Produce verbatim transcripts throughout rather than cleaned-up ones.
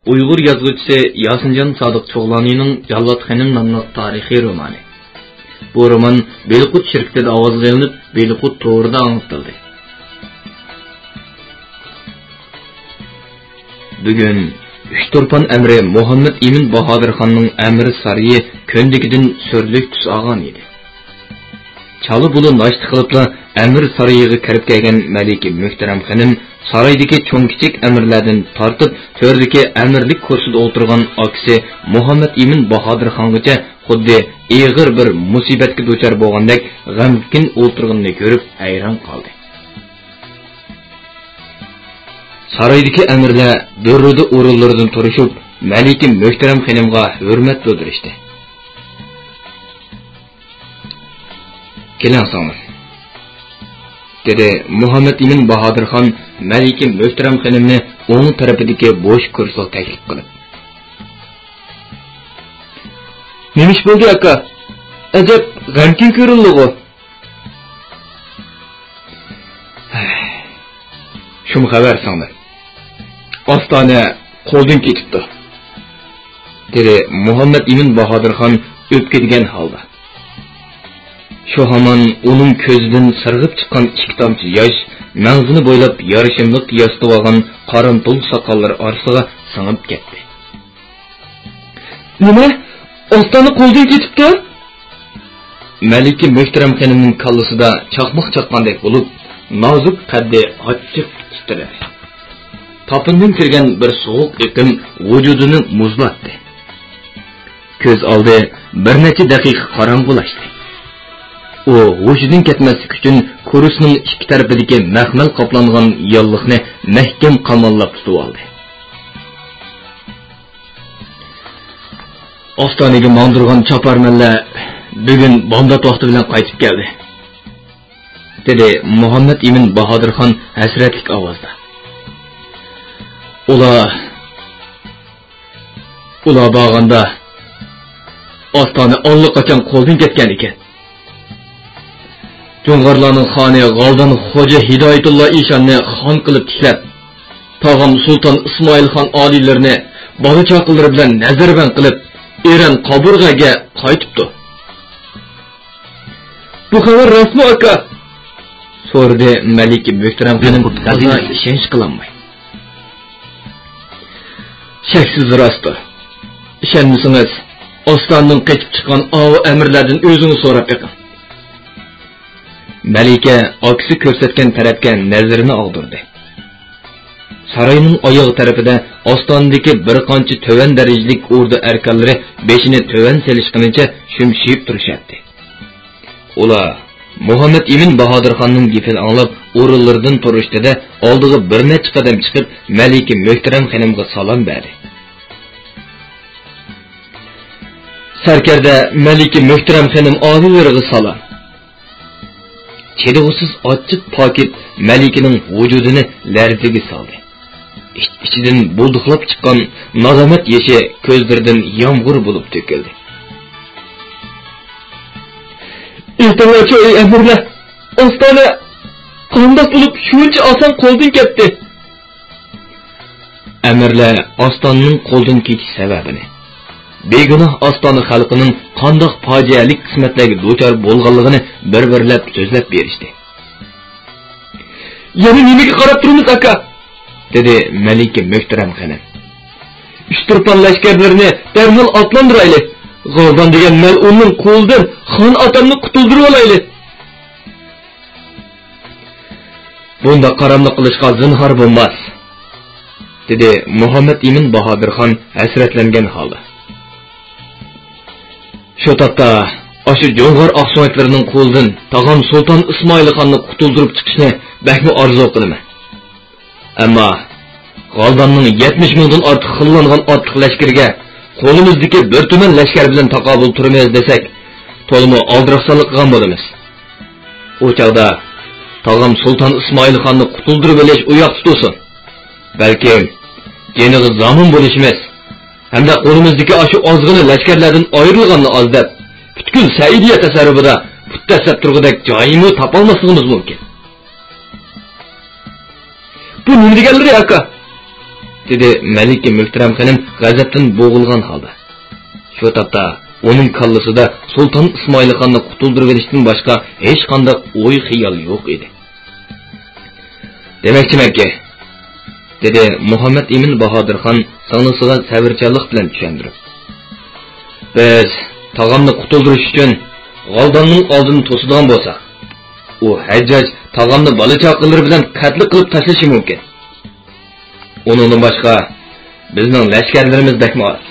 ئۇيغۇر يازغۇچىسى ياسىنجان سادىق چوغلانىنىڭ جاللات خېنىم ناملىق تارىخىي رومانى. بۇ رومان بېلىقۇت شىركىتىدە ئاۋازغا ئېلىنىپ، بېلىقۇت تورىدا ئاڭلىتىلدى. بۈگۈن ئۈچ تۇرپان ئەمىرى مۇھەممەد ئىمىن باھادىرخاننىڭ ئەمىر سارىيى كۆندىكىدىن سۈرلۈك تۈس ئالغان ئىدى. چالا بۇلا ناشتا قىلىپلا ئەمىر سارىيىغا كىرىپ كەلگەن مەلىكە مۆھتەرەم خېنىم سارايدىكى چوڭ-كىچىك ئەمىرلەردىن تارتىپ، تۆردىكى ئەمىرلىك كۇرسىدا ئولتۇرغان ئاكىسى مۇھەممەد ئىمىن باھادىرخانغىچە خۇددى ئېغىر بىر مۇسىبەتكە دۇچار بولغاندەك غەمكىن ئولتۇرغىنىنى كۆرۈپ ھەيران قالدى. سارايدىكى ئەمىرلەر دۈررىدە ئورۇنلىرىدىن تۇرۇشۇپ، مەلىكە مۆھتەرەم خېنىمغا ھۆرمەت بىلدۈرۈشتى. «كېلىڭ سىڭلىم»، دېدى مۇھەممەد ئىمىن باھادىرخان مەلىكە مۆھتەرەم خېنىمنى ئوڭ تەرىپىدىكى بوش كۇرسىغا تەكلىپ قىلىپ. «نېمە ئىش بولدى، ئاكا؟ ئەجەب غەمكىن كۆرۈندىغۇ.» «شۇمۇ خەۋەر سىڭلىم. ئاستانە قولدىن كېتىپتۇ»، دېدى مۇھەممەد ئىمىن باھادىرخان ئۆپكىدىگەن ھالدا. شۇ ھامان ئۇنىڭ كۆزىدىن سىرغىپ چىققان ئىككى تامچە ياش مەڭزىنى بويلاپ يارىشىملىق ياسىتىۋالغان قارامتۇل ساقاللىرى ئارىسىغا سىڭىپ كەتتى. «نېمە؟ ئاستانە قولدىن كېتىپتۇ؟» مەلىكە مۆھتەرەم خېنىمنىڭ كاللىسىدا چاقماق چاققاندەك بولۇپ، نازۇك قەددى ئاچچىق تىترىدى. تاپىنىدىن كىرگەن بىر سوغۇق ئېقىم ۋۇجۇدىنى مۇزلاتتى. كۆز ئالدى بىر نەچچە دەقىقە قاراڭغۇلاشتى. ئۇ ھوشىدىن كەتمەسلىك ئۈچۈن كۇرسىنىڭ ئىككى تەرىپىدىكى مەخمەل قاپلانغان ياللىقنى مەھكەم قاماللاپ تۇتۇۋالدى. «ئاستانىگە ماڭدۇرغان چاپارمەنلەر بۈگۈن بامدات ۋاقتى بىلەن قايتىپ كەلدى»، دېدى مۇھەممەد ئىمىن باھادىرخان ھەسرەتلىك ئاۋازدا. «ئۇلار، ئۇلار بارغاندا ئاستانە ئاللىقاچان قولدىن كەتكەن ئىكەن. جۇڭغارلارنىڭ خانى غالدان خوجا ھىدايەتۇللا ئىشاننى خان قىلىپ تىكلەپ، تاغام سۇلتان ئىسمائىل خان ئالىيلىرىنى بالا-چاقىلىرى بىلەن نەزەربەند قىلىپ، ئېرەن قابۇرغەگە قايتىپتۇ.» «بۇ خەۋەر راستمۇ، ئاكا؟» سورىدى مەلىكە مۆھتەرەم خېنىم تازا ئىشەنچ قىلالماي. «شەكسىز راستتۇر. ئىشەنمىسىڭىز، ئاستانىدىن قېچىپ چىققان ئاۋۇ ئەمىرلەردىن ئۆزىڭىز سوراپ بېقىڭ.» مەلىكە ئاكىسى كۆرسەتكەن تەرەپكە نەزىرىنى ئاغدۇردى. ساراينىڭ ئاياغ تەرىپىدە ئاستانىدىكى بىر قانچە تۆۋەن دەرىجىلىك ئوردا ئەركانلىرى بېشىنى تۆۋەن سېلىشقىنىچە شۈمشىيىپ تۇرۇشاتتى. ئۇلار مۇھەممەد ئىمىن باھادىرخاننىڭ گېپىنى ئاڭلاپ، ئورۇنلىرىدىن تۇرۇشتى-دە، ئالدىغا بىر نەچچە قەدەم چىقىپ، مەلىكە مۆھتەرەم خېنىمغا سالام بەردى. «سەركەردە مەلىكە مۆھتەرەم خېنىم ئالىيلىرىغا سالام.» چىدىغۇسىز ئاچچىق پاكىت مەلىكىنىڭ ۋۇجۇدىنى لەرزىگە سالدى. ئىچ-ئىچىدىن بۇلدۇقلاپ چىققان نادامەت يېشى كۆزلىرىدىن يامغۇر بولۇپ تۆكۈلدى. «ئېيتىڭلارچۇ، ئەي ئەمىرلەر، ئاستانە قانداق بولۇپ شۇنچە ئاسان قولدىن كەتتى؟» ئەمىرلەر ئاستانىنىڭ قولدىن كېتىش سەۋەبىنى، بىگۇناھ ئاستانە خەلقىنىڭ قانداق پاجىئەلىك قىسمەتلەرگە دۇچار بولغانلىقىنى بىر-بىرلەپ سۆزلەپ بېرىشتى. «يەنە نېمىگە قاراپ تۇرىمىز، ئاكا؟» دېدى مەلىكە مۆھتەرەم خېنىم. «ئۈچ تۇرپان لەشكەرلىرىنى دەرھال ئاتلاندۇرايلى. غالدان دېگەن مەلئۇننىڭ قولىدىن خان ئاتامنى قۇتۇلدۇرۇۋالايلى.» «بۇنداق قاراملىق قىلىشقا زىنھار بولماس»، دېدى مۇھەممەد ئىمىن باھادىرخان ھەسرەتلەنگەن ھالدا. «شۇ تاپتا ئاشۇ جۇڭغار ئاقسۆڭەكلىرىنىڭ قولىدىن تاغام سۇلتان ئىسمائىل خاننى قۇتۇلدۇرۇپ چىقىشنى بەكمۇ ئارزۇ قىلىمەن. ئەمما غالداننىڭ يەتمىش مىڭدىن ئارتۇق خىللانغان ئاتلىق لەشكىرىگە قولىمىزدىكى بىر تۈمەن لەشكەر بىلەن تاقابىل تۇرىمىز دېسەك، تولىمۇ ئالدىراقسانلىق قىلغان بولىمىز. ئۇ چاغدا تاغام سۇلتان ئىسمائىل خاننى قۇتۇلدۇرۇۋېلىش ئۇ ياقتا تۇرسۇن. بەلكىم جېنىغا زامىن بولۇشىمىز ھەمدە قولىمىزدىكى ئاشۇ ئازغىنە لەشكەرلەردىن ئايرىلغاننى ئاز دەپ، پۈتكۈل سەئىدىيە تەسەررۇپىدا پۇت دەسسەپ تۇرغۇدەك جايىمۇ تاپالماسلىقىمىز مۇمكىن.» «بۇ نېمە دېگەنلىرى، ئاكا؟» دېدى مەلىكە مۆھتەرەم خېنىم غەزەپتىن بوغۇلغان ھالدا. شۇ تاپتا ئۇنىڭ كاللىسىدا سۇلتان ئىسمائىل خاننى قۇتۇلدۇرۇۋېلىشتىن باشقا ھېچقانداق ئوي-خىيال يوق ئىدى. دېمەكچىمەنكى، دېدى مۇھەممەد ئىمىن باھادىر خان سىڭلىسىغا سەۋرچانلىق بىلەن چۈشەندۈرۈپ. بىز تاغامنى قۇتۇلدۇرۇش ئۈچۈن غالداننىڭ ئالدىنى توسىدىغان بولساق، ئۇ ھەججاج تاغامنى بالا-چاقىلىرى بىلەن قەتل قىلىپ تاشلىشى مۇمكىن. ئۇنىڭدىن باشقا، بىزنىڭ لەشكەرلىرىمىز بەكمۇ ئاز.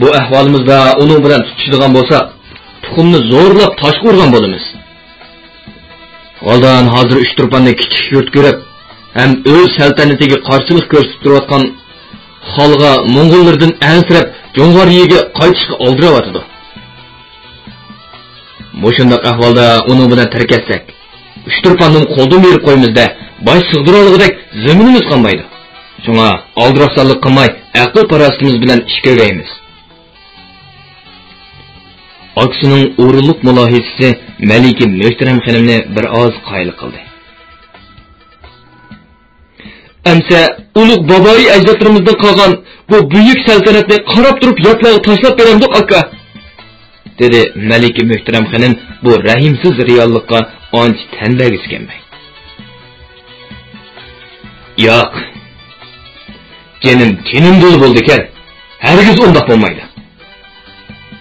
بۇ ئەھۋالىمىزدا ئۇنىڭ بىلەن تۇتۇشىدىغان بولساق، تۇخۇمنى زورلاپ تاشقا ئۇرغان بولىمىز. غالدان ھازىر ئۇچتۇرپاننى كىچىك يۇرت كۆرۈپ، ھەم ئۆز سەلتەنىتىگە قارشىلىق كۆرسىتىپ تۇرۇۋاتقان خانغا موڭغۇللىرىدىن ئەنسىرەپ، جۇڭغار يېگە قايتىشقا ئالدىراۋاتىدۇ. مۇشۇنداق ئەھۋالدا ئۇنىڭ بىلەن تىركەشسەك، ئۇچتۇرپاندىن قولدىن بېرىپ قويىمىز-دە، باش سىغدۇرالىغۇدەك زېمىنىمىز قالمايدۇ. شۇڭا ئالدىراقسانلىق قىلماي، ئەقىل-پاراسىتىمىز بىلەن ئىش كۆرگەيمىز. ئاكىسىنىڭ ئورۇنلۇق مۇلاھىزىسى مەلىكە مۆھتەرەم خېنىمنى بىر ئاز قايىل قىلدى. ئەمسە ئۇلۇغ بابايى ئەجدادلىرىمىزدىن قالغان بۇ بۈيۈك سەلتەنەتنى قاراپ تۇرۇپ ياتلارغا تاشلاپ بېرەمدۇق، ئاكا؟ دېدى مەلىكە مۆھتەرەم خېنىم بۇ رەھىمسىز رېئاللىققا ئانچە تەن بەرگۈسى كەلمەي. ياق. جېنىم جېنىمدىلا بولىدىكەن، ھەرگىز ئۇنداق بولمايدۇ،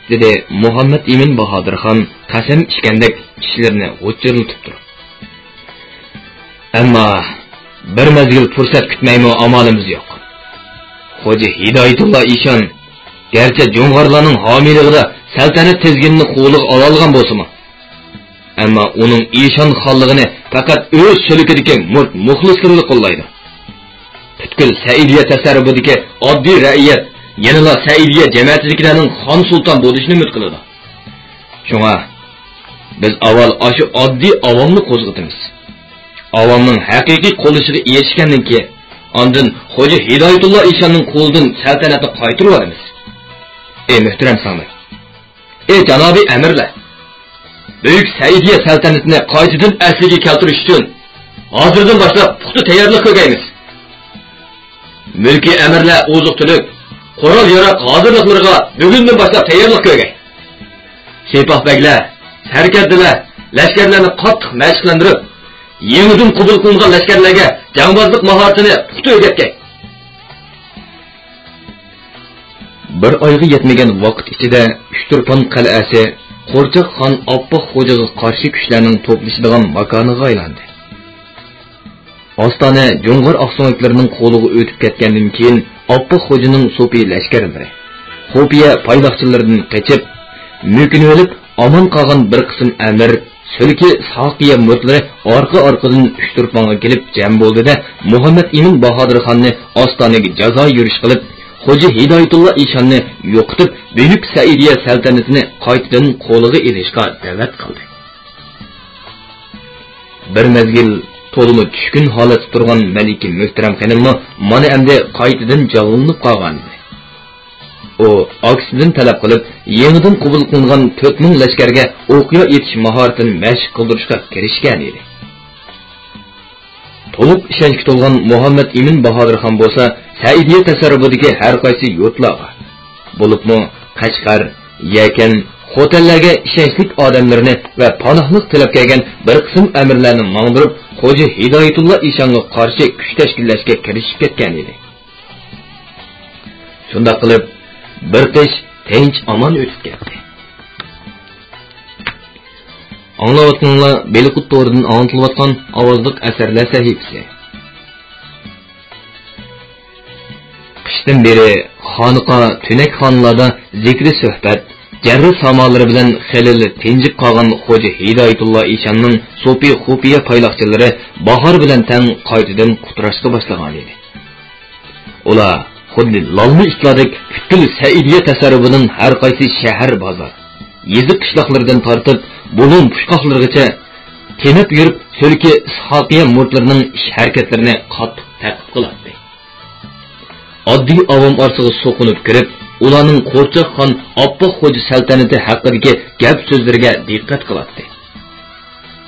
دېدى مۇھەممەد ئىمىن باھادىر خان قەسەم ئىچكەندەك چىشلىرىنى غۇچچىرلىتىپ تۇرۇپ. ئەمما بىر مەزگىل پۇرسەت كۈتمەيمۇ ئامالىمىز يوق. خوجا ھىدايەتۇللا ئىشان گەرچە جۇڭغارلارنىڭ ھامىيلىقىدا سەلتەنەت تىزگىنىنى قولىغا ئالالىغان بولسىمۇ، ئەمما ئۇنىڭ ئىشان خانلىقىنى پەقەت ئۆز سۈلكىدىكى مۇرت مۇخلىسلىرىلا قوللايدۇ. پۈتكۈل سەئىدىيە تەسەررۇپىدىكى ئاددىي رەئىيەت يەنىلا سەئىدىيە جەمەتىدىكىلەرنىڭ خان سۇلتان بولۇشىنى ئۈمىد قىلىدۇ. شۇڭا بىز ئاۋۋال ئاشۇ ئاددىي ئاۋامنى قوزغىتىمىز. ئاۋامنىڭ ھەقىقىي قوللىشىغا ئېرىشكەندىن كېيىن، ئاندىن خوجا ھىدايەتۇللا ئىشاننىڭ قولىدىن سەلتەنەتنى قايتۇرۇۋالىمىز. ئەي مۆھتەرەم ساڭلار! ئەي جانابىي ئەمىرلەر! بۈيۈك سەئىدىيە سەلتەنىتىنى قايتىدىن ئەسلىگە كەلتۈرۈش ئۈچۈن ھازىردىن باشلاپ پۇختا تەييارلىق كۆرگەيمىز. مۈلكىي ئەمىرلەر ئوزۇق-تۈلۈك، قورال-ياراغ ھازىرلىقلىرىغا بۈگۈندىن باشلاپ تەييارلىق كۆرگەي. سىپاھ بەگلەر، سەركەردىلەر لەشكەرلەرنى قاتتىق مەشىقلەندۈرۈپ، يېڭىدىن قوبۇل قىلىنغان لەشكەرلەرگە جەڭبازلىق ماھارىتىنى پۇختا ئۆگەتكەي. بىر ئايغا يەتمىگەن ۋاقىت ئىچىدە ئۇچتۇرپان قەلئەسى قورچاق خان ئاپپاق خوجىغا قارشى كۈچلەرنىڭ توپلىشىدىغان ماكانىغا ئايلاندى. ئاستانە جۇڭغار ئاقسۆڭەكلىرىنىڭ قولىغا ئۆتۈپ كەتكەندىن كېيىن، ئاپپاق خوجىنىڭ سوپى لەشكەرلىرى، خۇپىيە پايلاقچىلىرىدىن قېچىپ، مۆكۈنۈۋېلىپ ئامان قالغان بىر قىسىم ئەمىر، سۈلكى ساقىيە مۇرىتلىرى ئارقا-ئارقىدىن ئۇچتۇرپانغا كېلىپ جەم بولدى-دە، مۇھەممەد ئىمىن باھادىر خاننى ئاستانىگە جازا يۈرۈش قىلىپ، خوجا ھىدايەتۇللا ئىشاننى يوقىتىپ، بۈيۈك سەئىدىيە سەلتەنىتىنى قايتىدىن قولىغا ئېلىشقا دەۋەت قىلدى. بىر مەزگىل تولىمۇ چۈشكۈن ھالەتتە تۇرغان مەلىكە مۆھتەرەم خېنىممۇ مانا ئەمدى قايتىدىن جانلىنىپ قالغانىدى. ئۇ ئاكىسىدىن تەلەپ قىلىپ، يېڭىدىن قوبۇل قىلىنغان تۆت مىڭ لەشكەرگە ئوقيا ئېتىش ماھارىتىنى مەشىق قىلدۇرۇشقا كىرىشكەنىدى. تولۇق ئىشەنچكە تولغان مۇھەممەد ئىمىن باھادىر خان بولسا سەئىدىيە تەسەررۇپىدىكى ھەر قايسى يۇرتلارغا، بولۇپمۇ قەشقەر، يەكەن، خوتەنلەرگە ئىشەنچلىك ئادەملىرىنى ۋە پاناھلىق تىلەپ كەلگەن بىر قىسىم ئەمىرلەرنى ماڭدۇرۇپ، خوجا ھىدايەتۇللا ئىشانغا قارشى كۈچ تەشكىللەشكە كىرىشىپ كەتكەنىدى. شۇنداق قىلىپ، بىر قىش تىنچ-ئامان ئۆتۈپ كەتتى. ئاڭلاۋاتقىنىڭلار بېلىققۇت تورىدىن ئاڭلىتىلىۋاتقان ئاۋازلىق ئەسەرلەر سەھىپىسى. قىشتىن بېرى خانىقا، تۈنەكخانىلاردا زىكرى-سۆھبەت، جەررە سامالىرى بىلەن خېلىلا تىنجىپ قالغان خوجا ھىدايەتۇللا ئىشاننىڭ سوپى خۇپىيە پايلاقچىلىرى باھار بىلەن تەڭ قايتىدىن قۇتراشقا باشلىغانىدى. ئۇلار خۇددى لالما ئىتلاردەك پۈتكۈل سەئىدىيە تەسەررۇپىنىڭ ھەر قايسى شەھەر-بازار، يېزا-قىشلاقلىرىدىن تارتىپ بۇلۇڭ-پۇچقاقلىرىغىچە تېنەپ يۈرۈپ، سۈلكى ئىسھاقىيە مۇرىتلىرىنىڭ ئىش-ھەرىكەتلىرىنى قاتتىق تەقىب قىلاتتى. ئاددىي ئاۋام ئارىسىغا سوقۇنۇپ كىرىپ، ئۇلارنىڭ قورچاق خان ئاپپاق خوجا سەلتەنىتى ھەققىدىكى گەپ-سۆزلىرىگە دىققەت قىلاتتى.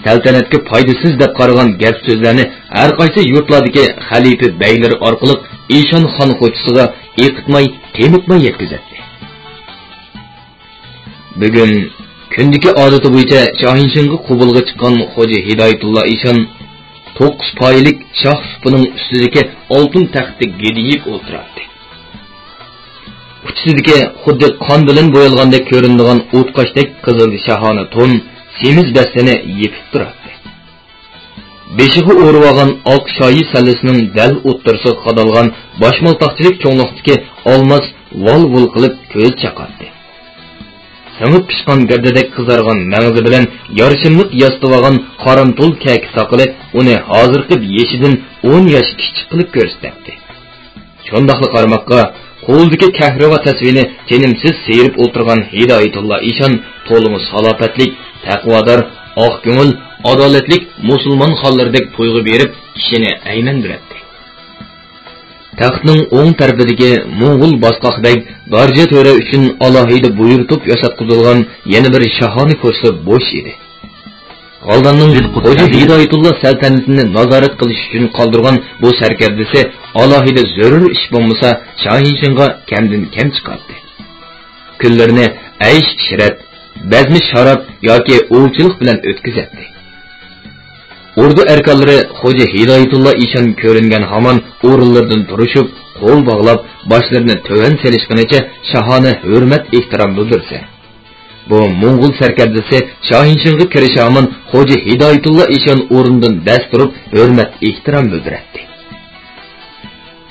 سەلتەنەتكە پايدىسىز دەپ قارىغان گەپ-سۆزلەرنى ھەر قايسى يۇرتلاردىكى خەلىپە بەگلىرى ئارقىلىق ئىشان خان خوجىسىغا ئېقىتماي، تېمىتماي يەتكۈزەتتى. بۈگۈن كۈندىكى ئادىتى بويىچە شاھىنشىڭغا قوبۇلغا چىققان خوجا ھىدايەتۇللا ئىشان توققۇز پايىلىك شاھ سۇپىنىڭ ئۈستىدىكى ئالتۇن تەختتە گىدىيىپ ئولتۇراتتى. ئۇچىسىدىكى خۇددى قان بىلەن بويالغاندەك كۆرۈنىدىغان ئوتقاشتەك قىزىل شاھانە تون سېمىز دەستىنى يېپىپ تۇراتتى. بېشىغا ئورىۋالغان ئاق شاھى سەللىسىنىڭ دەل ئوتتۇرىسىغا قادالغان باشمالتاقچىلىك چوڭلۇقتىكى ئالماس ۋال-ۋۇل قىلىپ كۆز چاقاتتى. سىڭىپ پىشقان گەۋدىدەك قىزارغان مەڭزى بىلەن يارىشىملىق ياسىتىۋالغان قارامتۇل كەكە ساقىلى ئۇنى ھازىرقى يېشىدىن ئون ياش كىچىك قىلىپ كۆرسىتەتتى. شۇنداقلا قارىماققا، قولىدىكى كەھرىۋا تەسۋىنى تىنىمسىز سىيرىپ ئولتۇرغان ھىدايەتۇللا ئىشان تولىمۇ سالاپەتلىك، تەقۋادار، ئاق كۆڭۈل، ئادالەتلىك مۇسۇلمان خانلىرىدەك تۇيغۇ بېرىپ، كىشىنى ئەيمەندۈرەتتى. تەختنىڭ ئوڭ تەرىپىدىكى موڭغۇل باسقاق بەگ دارجا تۆرە ئۈچۈن ئالاھىدە بۇيرۇتۇپ ياساتقۇزۇلغان يەنە بىر شاھانە كۇرسى بوش ئىدى. غالداننىڭ خوجا ھىدايەتۇللا سەلتەنىتىنى نازارەت قىلىش ئۈچۈن قالدۇرغان بۇ سەركەردىسى ئالاھىدە زۆرۈر ئىش بولمىسا، شاھىنشىڭغا كەمدىن كەم چىقاتتى. كۈنلىرىنى ئەيش-ئىشرەت، بەزمە شاراب ياكى ئوۋچىلىق بىلەن ئۆتكۈزەتتى. ئوردا ئەركانلىرى خوجا ھىدايەتۇللا ئىشان كۆرۈنگەن ھامان ئورۇنلىرىدىن تۇرۇشۇپ، قول باغلاپ، باشلىرىنى تۆۋەن سېلىشقىنىچە شاھانە ھۆرمەت-ئېھتىرام بىلدۈرسە، بۇ موڭغۇل سەركەردىسى شاھىنشىڭغا كىرىشى ھامان خوجا ھىدايەتۇللا ئىشان ئورنىدىن دەس تۇرۇپ، ھۆرمەت-ئېھتىرام بىلدۈرەتتى.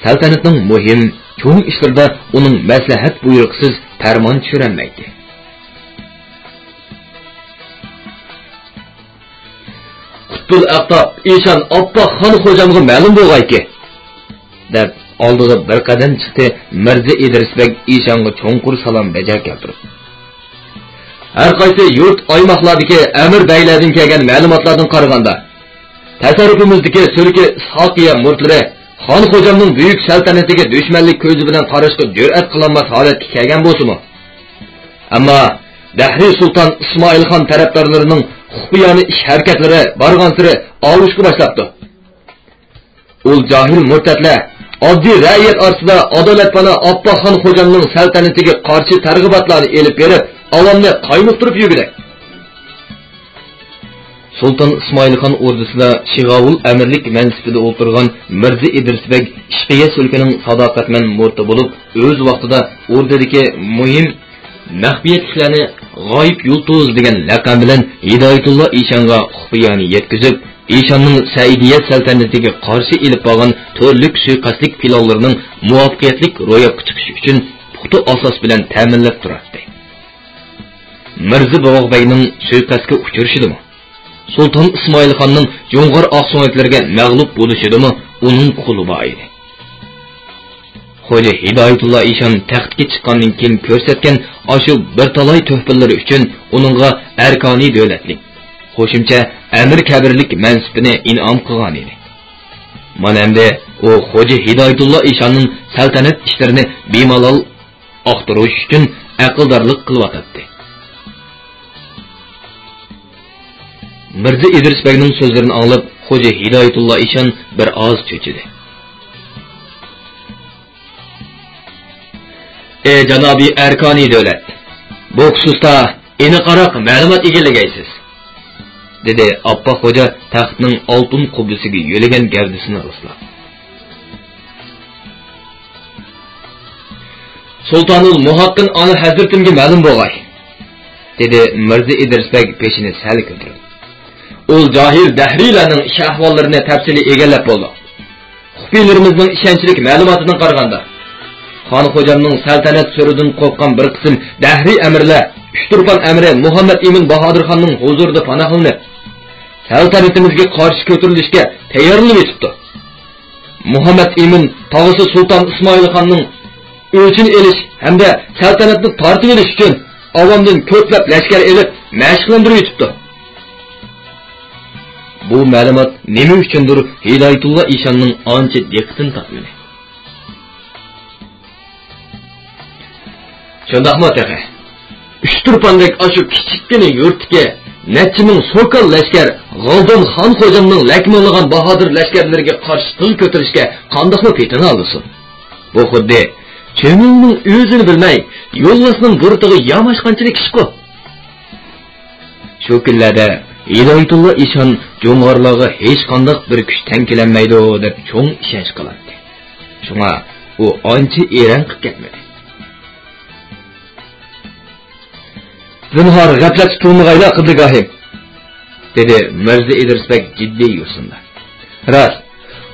سەلتەنەتنىڭ مۇھىم، چوڭ ئىشلىرىدا ئۇنىڭ مەسلىھەت بۇيرۇقىسىز پەرمان چۈشۈرەلمەيتتى. قۇتبۇل ئەقتاب ئىشان ئاپپاق خان خوجامغا مەلۇم بولغايكى! دەپ، ئالدىغا بىر قەدەم چىقتى مىرزا ئىدرىس بەگ ئىشانغا چوڭقۇر سالام بەجا كەلتۈرۈپ. ھەر قايسى يۇرت، ئايماقلاردىكى ئەمىر بەگلەردىن كەلگەن مەلۇماتلاردىن قارىغاندا، تەسەررۇپىمىزدىكى سۈركى ئىسھاقىيە مۇرىتلىرى خان خوجامنىڭ بۈيۈك سەلتەنىتىگە دۈشمەنلىك كۆزى بىلەن قاراشقا جۈرئەت قىلالماس ھالەتكە كەلگەن بولسىمۇ، ئەمما دەھرىي سۇلتان ئىسمائىل خان تەرەپدارلىرىنىڭ خۇپىيانە ئىش-ھەرىكەتلىرى بارغانسېرى ئاۋۇشقا باشلاپتۇ. ئۇ جاھىل مۇرتەتلەر ئاددىي رەئىيەت ئارىسىدا ئادالەتپانا ئاپپاق خان خوجامنىڭ سەلتەنىتىگە قارشى تەرغىباتلارنى ئېلىپ بېرىپ، ئاۋامنى قايمۇقتۇرۇپ يۈرگۈدەك. سۇلتان ئىسمائىل خان ئوردىسىدا شىغاۋۇل ئەمىرلىك مەنسىپىدە ئولتۇرغان مىرزا ئىدرىس بەگ ئىشقىيە سۈركىنىڭ ساداقەتمەن مۇرىتى بولۇپ، ئۆز ۋاقتىدا ئوردىدىكى مۇھىم مەخپىيەتلىكلەرنى غايىب يۇلتۇز دېگەن لەقەم بىلەن ھىدايەتۇللا ئىشانغا خۇپىيانى يەتكۈزۈپ، ئىشاننىڭ سەئىدىيە سەلتەنىتىگە قارشى ئېلىپ بارغان تۈرلۈك سۇيىقەستلىك پىلانلىرىنىڭ مۇۋەپپەقىيەتلىك روياپقا چىقىشى ئۈچۈن پۇختا ئاساس بىلەن تەمىنلەپ تۇراتتى. مىرزا بوۋاق بەگنىڭ سۇيىقەستكە ئۇچرىشىدىمۇ، سۇلتان ئىسمائىل خاننىڭ جۇڭغار ئاقسۆڭەكلىرىگە مەغلۇپ بولۇشىدىمۇ ئۇنىڭ قولى بار ئىدى. خوجا ھىدايەتۇللا ئىشان تەختكە چىققاندىن كېيىن كۆرسەتكەن ئاشۇ بىر تالاي تۆھپىلىرى ئۈچۈن ئۇنىڭغا ئەركانى دۆلەتلىك، قوشۇمچە ئەمىر كەبىرلىك مەنسىپىنى ئىنئام قىلغان ئىدى. مانا ئەمدى ئۇ خوجا ھىدايەتۇللا ئىشاننىڭ سەلتەنەت ئىشلىرىنى بىمالال ئاختۇرۇش ئۈچۈن ئەقىلدارلىق قىلىۋاتاتتى. مىرزا ئىدرىس بەگنىڭ سۆزلىرىنى ئاڭلاپ، خوجا ھىدايەتۇللا ئىشان بىر ئاز چۆچۈدى. ئى جانابىي ئەركانىي دۆلەت، بۇ خۇسۇستا ئېنىقراق مەلۇمات ئىگىلىگەيسىز، دېدى ئاپپاق خوجا تەختنىڭ ئالتۇن قۇببىسىگە يۆلىگەن گەۋدىسىنى رۇسلاپ. سۇلتانۇل مۇھاققىن ئانا ھەزرىتىمگە مەلۇم بولغاي، دېدى مىرزا ئىدرىس بەگ بېشىنى سەل كۆتۈرۈپ. ئۇ جاھىل دەھرىيلەرنىڭ ئىش ئەھۋاللىرىنى تەپسىلىي ئىگىلەپ بولدۇق. خۇپىيلىرىمىزنىڭ ئىشەنچلىك مەلۇماتىدىن قارىغاندا، خان خوجامنىڭ سەلتەنەت سۈرىدىن قورققان بىر قىسىم دەھرىي ئەمىرلەر ئۇچتۇرپان ئەمىرى مۇھەممەد ئىمىن باھادىر خاننىڭ ھۇزۇرىدا پاناھلىنىپ، سەلتەنىتىمىزگە قارشى كۆتۈرۈلۈشكە تەييارلىنىۋېتىپتۇ. مۇھەممەد ئىمىن تاغىسى سۇلتان ئىسمائىل خاننىڭ ئۆچىنى ئېلىش ھەمدە سەلتەنەتنى تارتىۋېلىش ئۈچۈن ئاۋامدىن كۆپلەپ لەشكەر ئېلىپ مەشىقلەندۈرۈۋېتىپتۇ. بۇ مەلۇمات نېمە ئۈچۈندۇر ھىدايەتۇللا ئىشاننىڭ ئانچە دىققىتىنى تارتمىدى. شۇنداقمۇ تېخى؟ ئۇچتۇرپاندەك ئاشۇ كىچىككىنە يۇرتتىكى نەچچە مىڭ سوكان لەشكەر غالدان خان خوجامنىڭ لەكمىڭلىغان باھادىر لەشكەرلىرىگە قارشى تىل كۆتۈرۈشكە قانداقمۇ پېتىنى ئالىسۇن؟ ئۇ خۇددى چۈمۈلىنىڭ ئۆزىنى بىلمەي، يولۋاسنىڭ بۇرۇتىغا ياماشقانچىلىك ئىشقۇ. شۇ كۈنلەردە ھىدايەتۇللا ئىشان جۇڭغارلارغا ھېچقانداق بىر كۈچ تەڭ كېلەلمەيدۇ دەپ چوڭ ئىشەنچ قىلاتتى. شۇڭا ئۇ ئانچە ئېرەن قىپ كەتمىدى. زىنھار، غەپلەتتە تۇرمىغايلا، قىبلىگاھىم، دېدى مىرزا ئىدرىس بەگ جىددىي يوسۇندا. راست،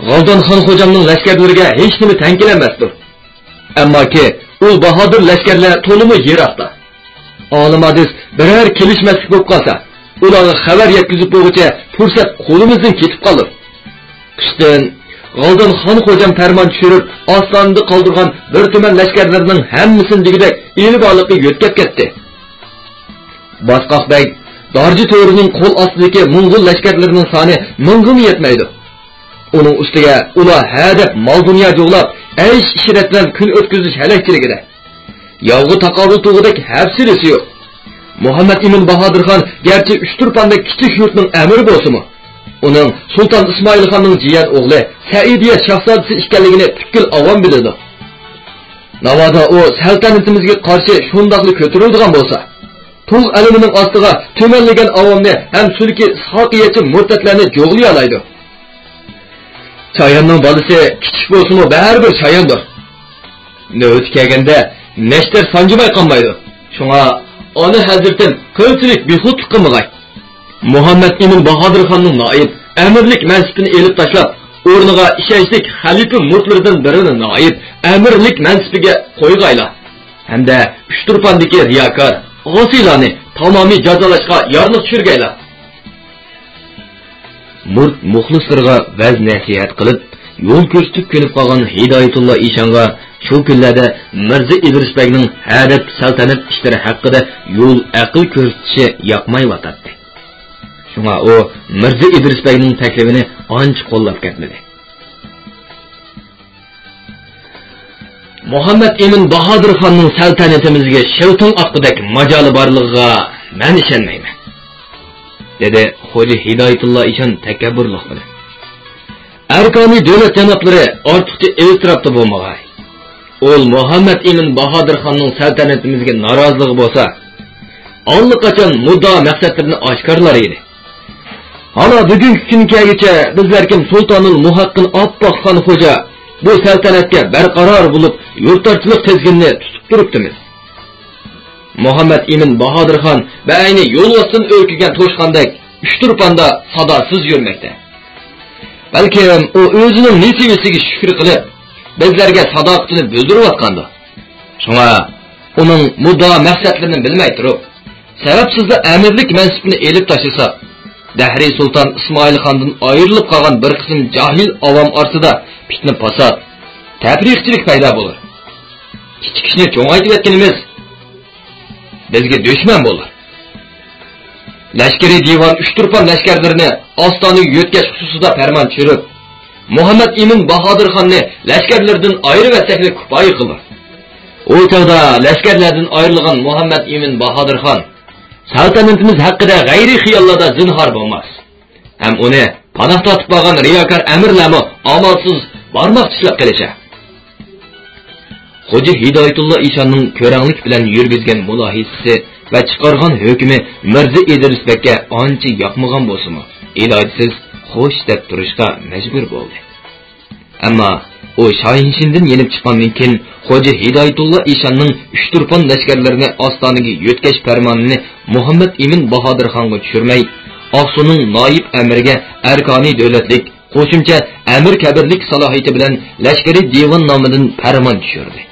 غالدان خان خوجامنىڭ لەشكەرلىرىگە ھېچنېمە تەڭ كېلەلمەستۇر. ئەمماكى، ئۇ باھادىر لەشكەرلەر تولىمۇ يىراقتا. ئالىم ھادىس بىرەر كېلىشمەسلىك بولۇپ قالسا، ئۇلارغا خەۋەر يەتكۈزۈپ بولغۇچە پۇرسەت قولىمىزدىن كېتىپ قالىدۇ. قىشتىن غالدان خان خوجام پەرمان چۈشۈرۈپ، ئاستانىدا قالدۇرغان بىر تۈمەن لەشكەرلىرىنىڭ ھەممىسىنى دېگۈدەك ئېلىپ ئارىلىققا يۆتكەپ كەتتى. باتقاق بەگ دارجى تۆرىنىڭ قول ئاستىدىكى موڭغۇل لەشكەرلىرىنىڭ سانى مىڭغىمۇ يەتمەيدۇ. ئۇنىڭ ئۈستىگە ئۇلار ھە دەپ مال-دۇنيا جۇغلاپ، ئەيش-ئىشرەت بىلەن كۈن ئۆتكۈزۈش ھەلەكچىلىكىدە. ياۋغا تاقابىل تۇرغۇدەك ھەپسىلىسى يوق. مۇھەممەد ئىمىن باھادىر خان گەرچە ئۇچتۇرپاندەك كىچىك يۇرتنىڭ ئەمىرى بولسىمۇ، ئۇنىڭ سۇلتان ئىسمائىل خاننىڭ جىيەن ئوغلى سەئىدىيە شاھزادىسى ئىكەنلىكىنى پۈتكۈل ئاۋام بىلىدۇ. ناۋادا ئۇ سەلتەنىتىمىزگە قارشى شۇنداقلا كۆتۈرۈلىدىغان بولسا، تۇغ ئەلىمىنىڭ ئاستىغا تۈمەنلىگەن ئاۋامنى ھەم سۈلكى ئىسھاقىيەچى مۇرتەتلەرنى جۇغلىيالايدۇ. چاياننىڭ بالىسى كىچىك بولسىمۇ بەرىبىر چاياندۇر. نۆۋىتى كەلگەندە نەشتەر سانجىماي قالمايدۇ. شۇڭا ئانا ھەزرىتىم قىلچىلىك بىخۇدلۇق قىلمىغاي. مۇھەممەد ئىمىن باھادىر خاننىڭ نائىب ئەمىرلىك مەنسىپىنى ئېلىپ تاشلاپ، ئورنىغا ئىشەنچلىك خەلىپە مۇرىتلىرىدىن بىرىنى نائىب ئەمىرلىك مەنسىپىگە قويغايلا. ھەمدە ئۇچتۇرپاندىكى رىياكار، ئاسىيلارنى تامامىي جازالاشقا يارنىق چۈشۈرگەيلا. مۇرىت مۇخلىسلىرىغا ۋەز-نەسىھەت قىلىپ، يول كۆرسىتىپ كۆنۈپ قالغان ھىدايەتۇللا ئىشانغا شۇ كۈنلەردە مىرزا ئىدرىس بەگنىڭ ھە دەپ سەلتەنەت ئىشلىرى ھەققىدە يول ئەقىل كۆرسىتىشى ياقمايۋاتاتتى. شۇڭا ئۇ مىرزا ئىدرىس بەگنىڭ تەكلىپىنى ئانچە قوللاپ كەتمىدى. مۇھەممەد ئىمىن باھادىر خاننىڭ سەلتەنىتىمىزگە شىلتىڭ ئاتقۇدەك ماجالى بارلىقىغا مەن ئىشەنمەيمەن، دېدى خوجا ھىدايەتۇللا ئىشان تەكەببۇرلۇق بىلەن. ئەركانىي دۆلەت جانابلىرى ئارتۇقچە ئىلتىراپتا بولمىغاي. ئۇ مۇھەممەد ئىمىن باھادىر خاننىڭ سەلتەنىتىمىزگە نارازىلىقى بولسا، ئاللىقاچان مۇددىئا مەقسەتلىرىنى ئاشكارىلار ئىدى. ھانا بۈگۈنكى كۈنگە كەلگۈچە بىزلەر كىم سۇلتانۇل مۇھەققىن ئاپئاق خان خوجا بۇ سەلتەنەتكە بەرقارار بولۇپ، يۇرتارچىلىق تىزگىنىنى تۇتۇپ تۇرۇپتىمىز. مۇھەممەد ئىمىن باھادىر خان بەئەينى يولۋاستىن ئۈركۈگەن توشقاندەك ئۇچتۇرپاندا ساداسىز يۈرمەكتە. بەلكىم ئۇ ئۆزىنىڭ نېسىۋىسىگە شۈكۈر قىلىپ، بىزلەرگە ساداقىتىنى بىلدۈرۈۋاتقاندۇ. شۇڭا ئۇنىڭ مۇددىئا مەقسەتلىرىنى بىلمەي تۇرۇپ، سەۋەبسىزلا ئەمىرلىك مەنسىپىنى ئېلىپ تاشلىساق، دەھرىي سۇلتان ئىسمائىل خاندىن ئايرىلىپ قالغان بىر قىسىم جاھىل ئاۋام ئارىسىدا پىتنە-پاسات، تەپرىقىچىلىك پەيدا بولۇر. كىچىك ئىشنى چوڭايتىۋەتكىنىمىز بىزگە دۈشمەن بولۇر. لەشكىرىي دىۋان ئۇچتۇرپان لەشكەرلىرىنى ئاستانىگە يۆتكەش خۇسۇسىدا پەرمان چۈشۈرۈپ، مۇھەممەد ئىمىن باھادىر خاننى لەشكەرلىرىدىن ئايرىۋەتسەكلا كۇپايە قىلۇر. ئۇ چاغدا لەشكەرلەردىن ئايرىلغان مۇھەممەد ئىمىن باھادىر خان سەلتەنىتىمىز ھەققىدە غەيرىي خىياللاردا زىنھار بولماس. ھەم ئۇنى پاناھ تارتىپ بارغان رىياكار ئەمىرلەرمۇ ئامالسىز بارماق چىشلەپ قېلىشى. خوجا ھىدايەتۇللا ئىشاننىڭ كۆرەڭلىك بىلەن يۈرگۈزگەن مۇلاھىزىسى ۋە چىقارغان ھۆكمى مىرزا ئىدرىس بەگكە ئانچە ياقمىغان بولسىمۇ، ئىلاجسىز خوش دەپ تۇرۇشقا مەجبۇر بولدى. ئەمما ئۇ شاھىنشىندىن يېنىپ چىققاندىن كېيىن، خوجا ھىدايەتۇللا ئىشاننىڭ ئۇچتۇرپان لەشكەرلىرىنى ئاستانىگە يۆتكەش پەرمانىنى مۇھەممەد ئىمىن باھادىر خانغا چۈشۈرمەي، ئاقسۇنىڭ نايىپ ئەمىرىگە ئەركانىي دۆلەتلىك، قوشۇمچە ئەمىر كەبىرلىك سالاھىيىتى بىلەن لەشكىرىي دىۋان نامىدىن پەرمان چۈشۈردى.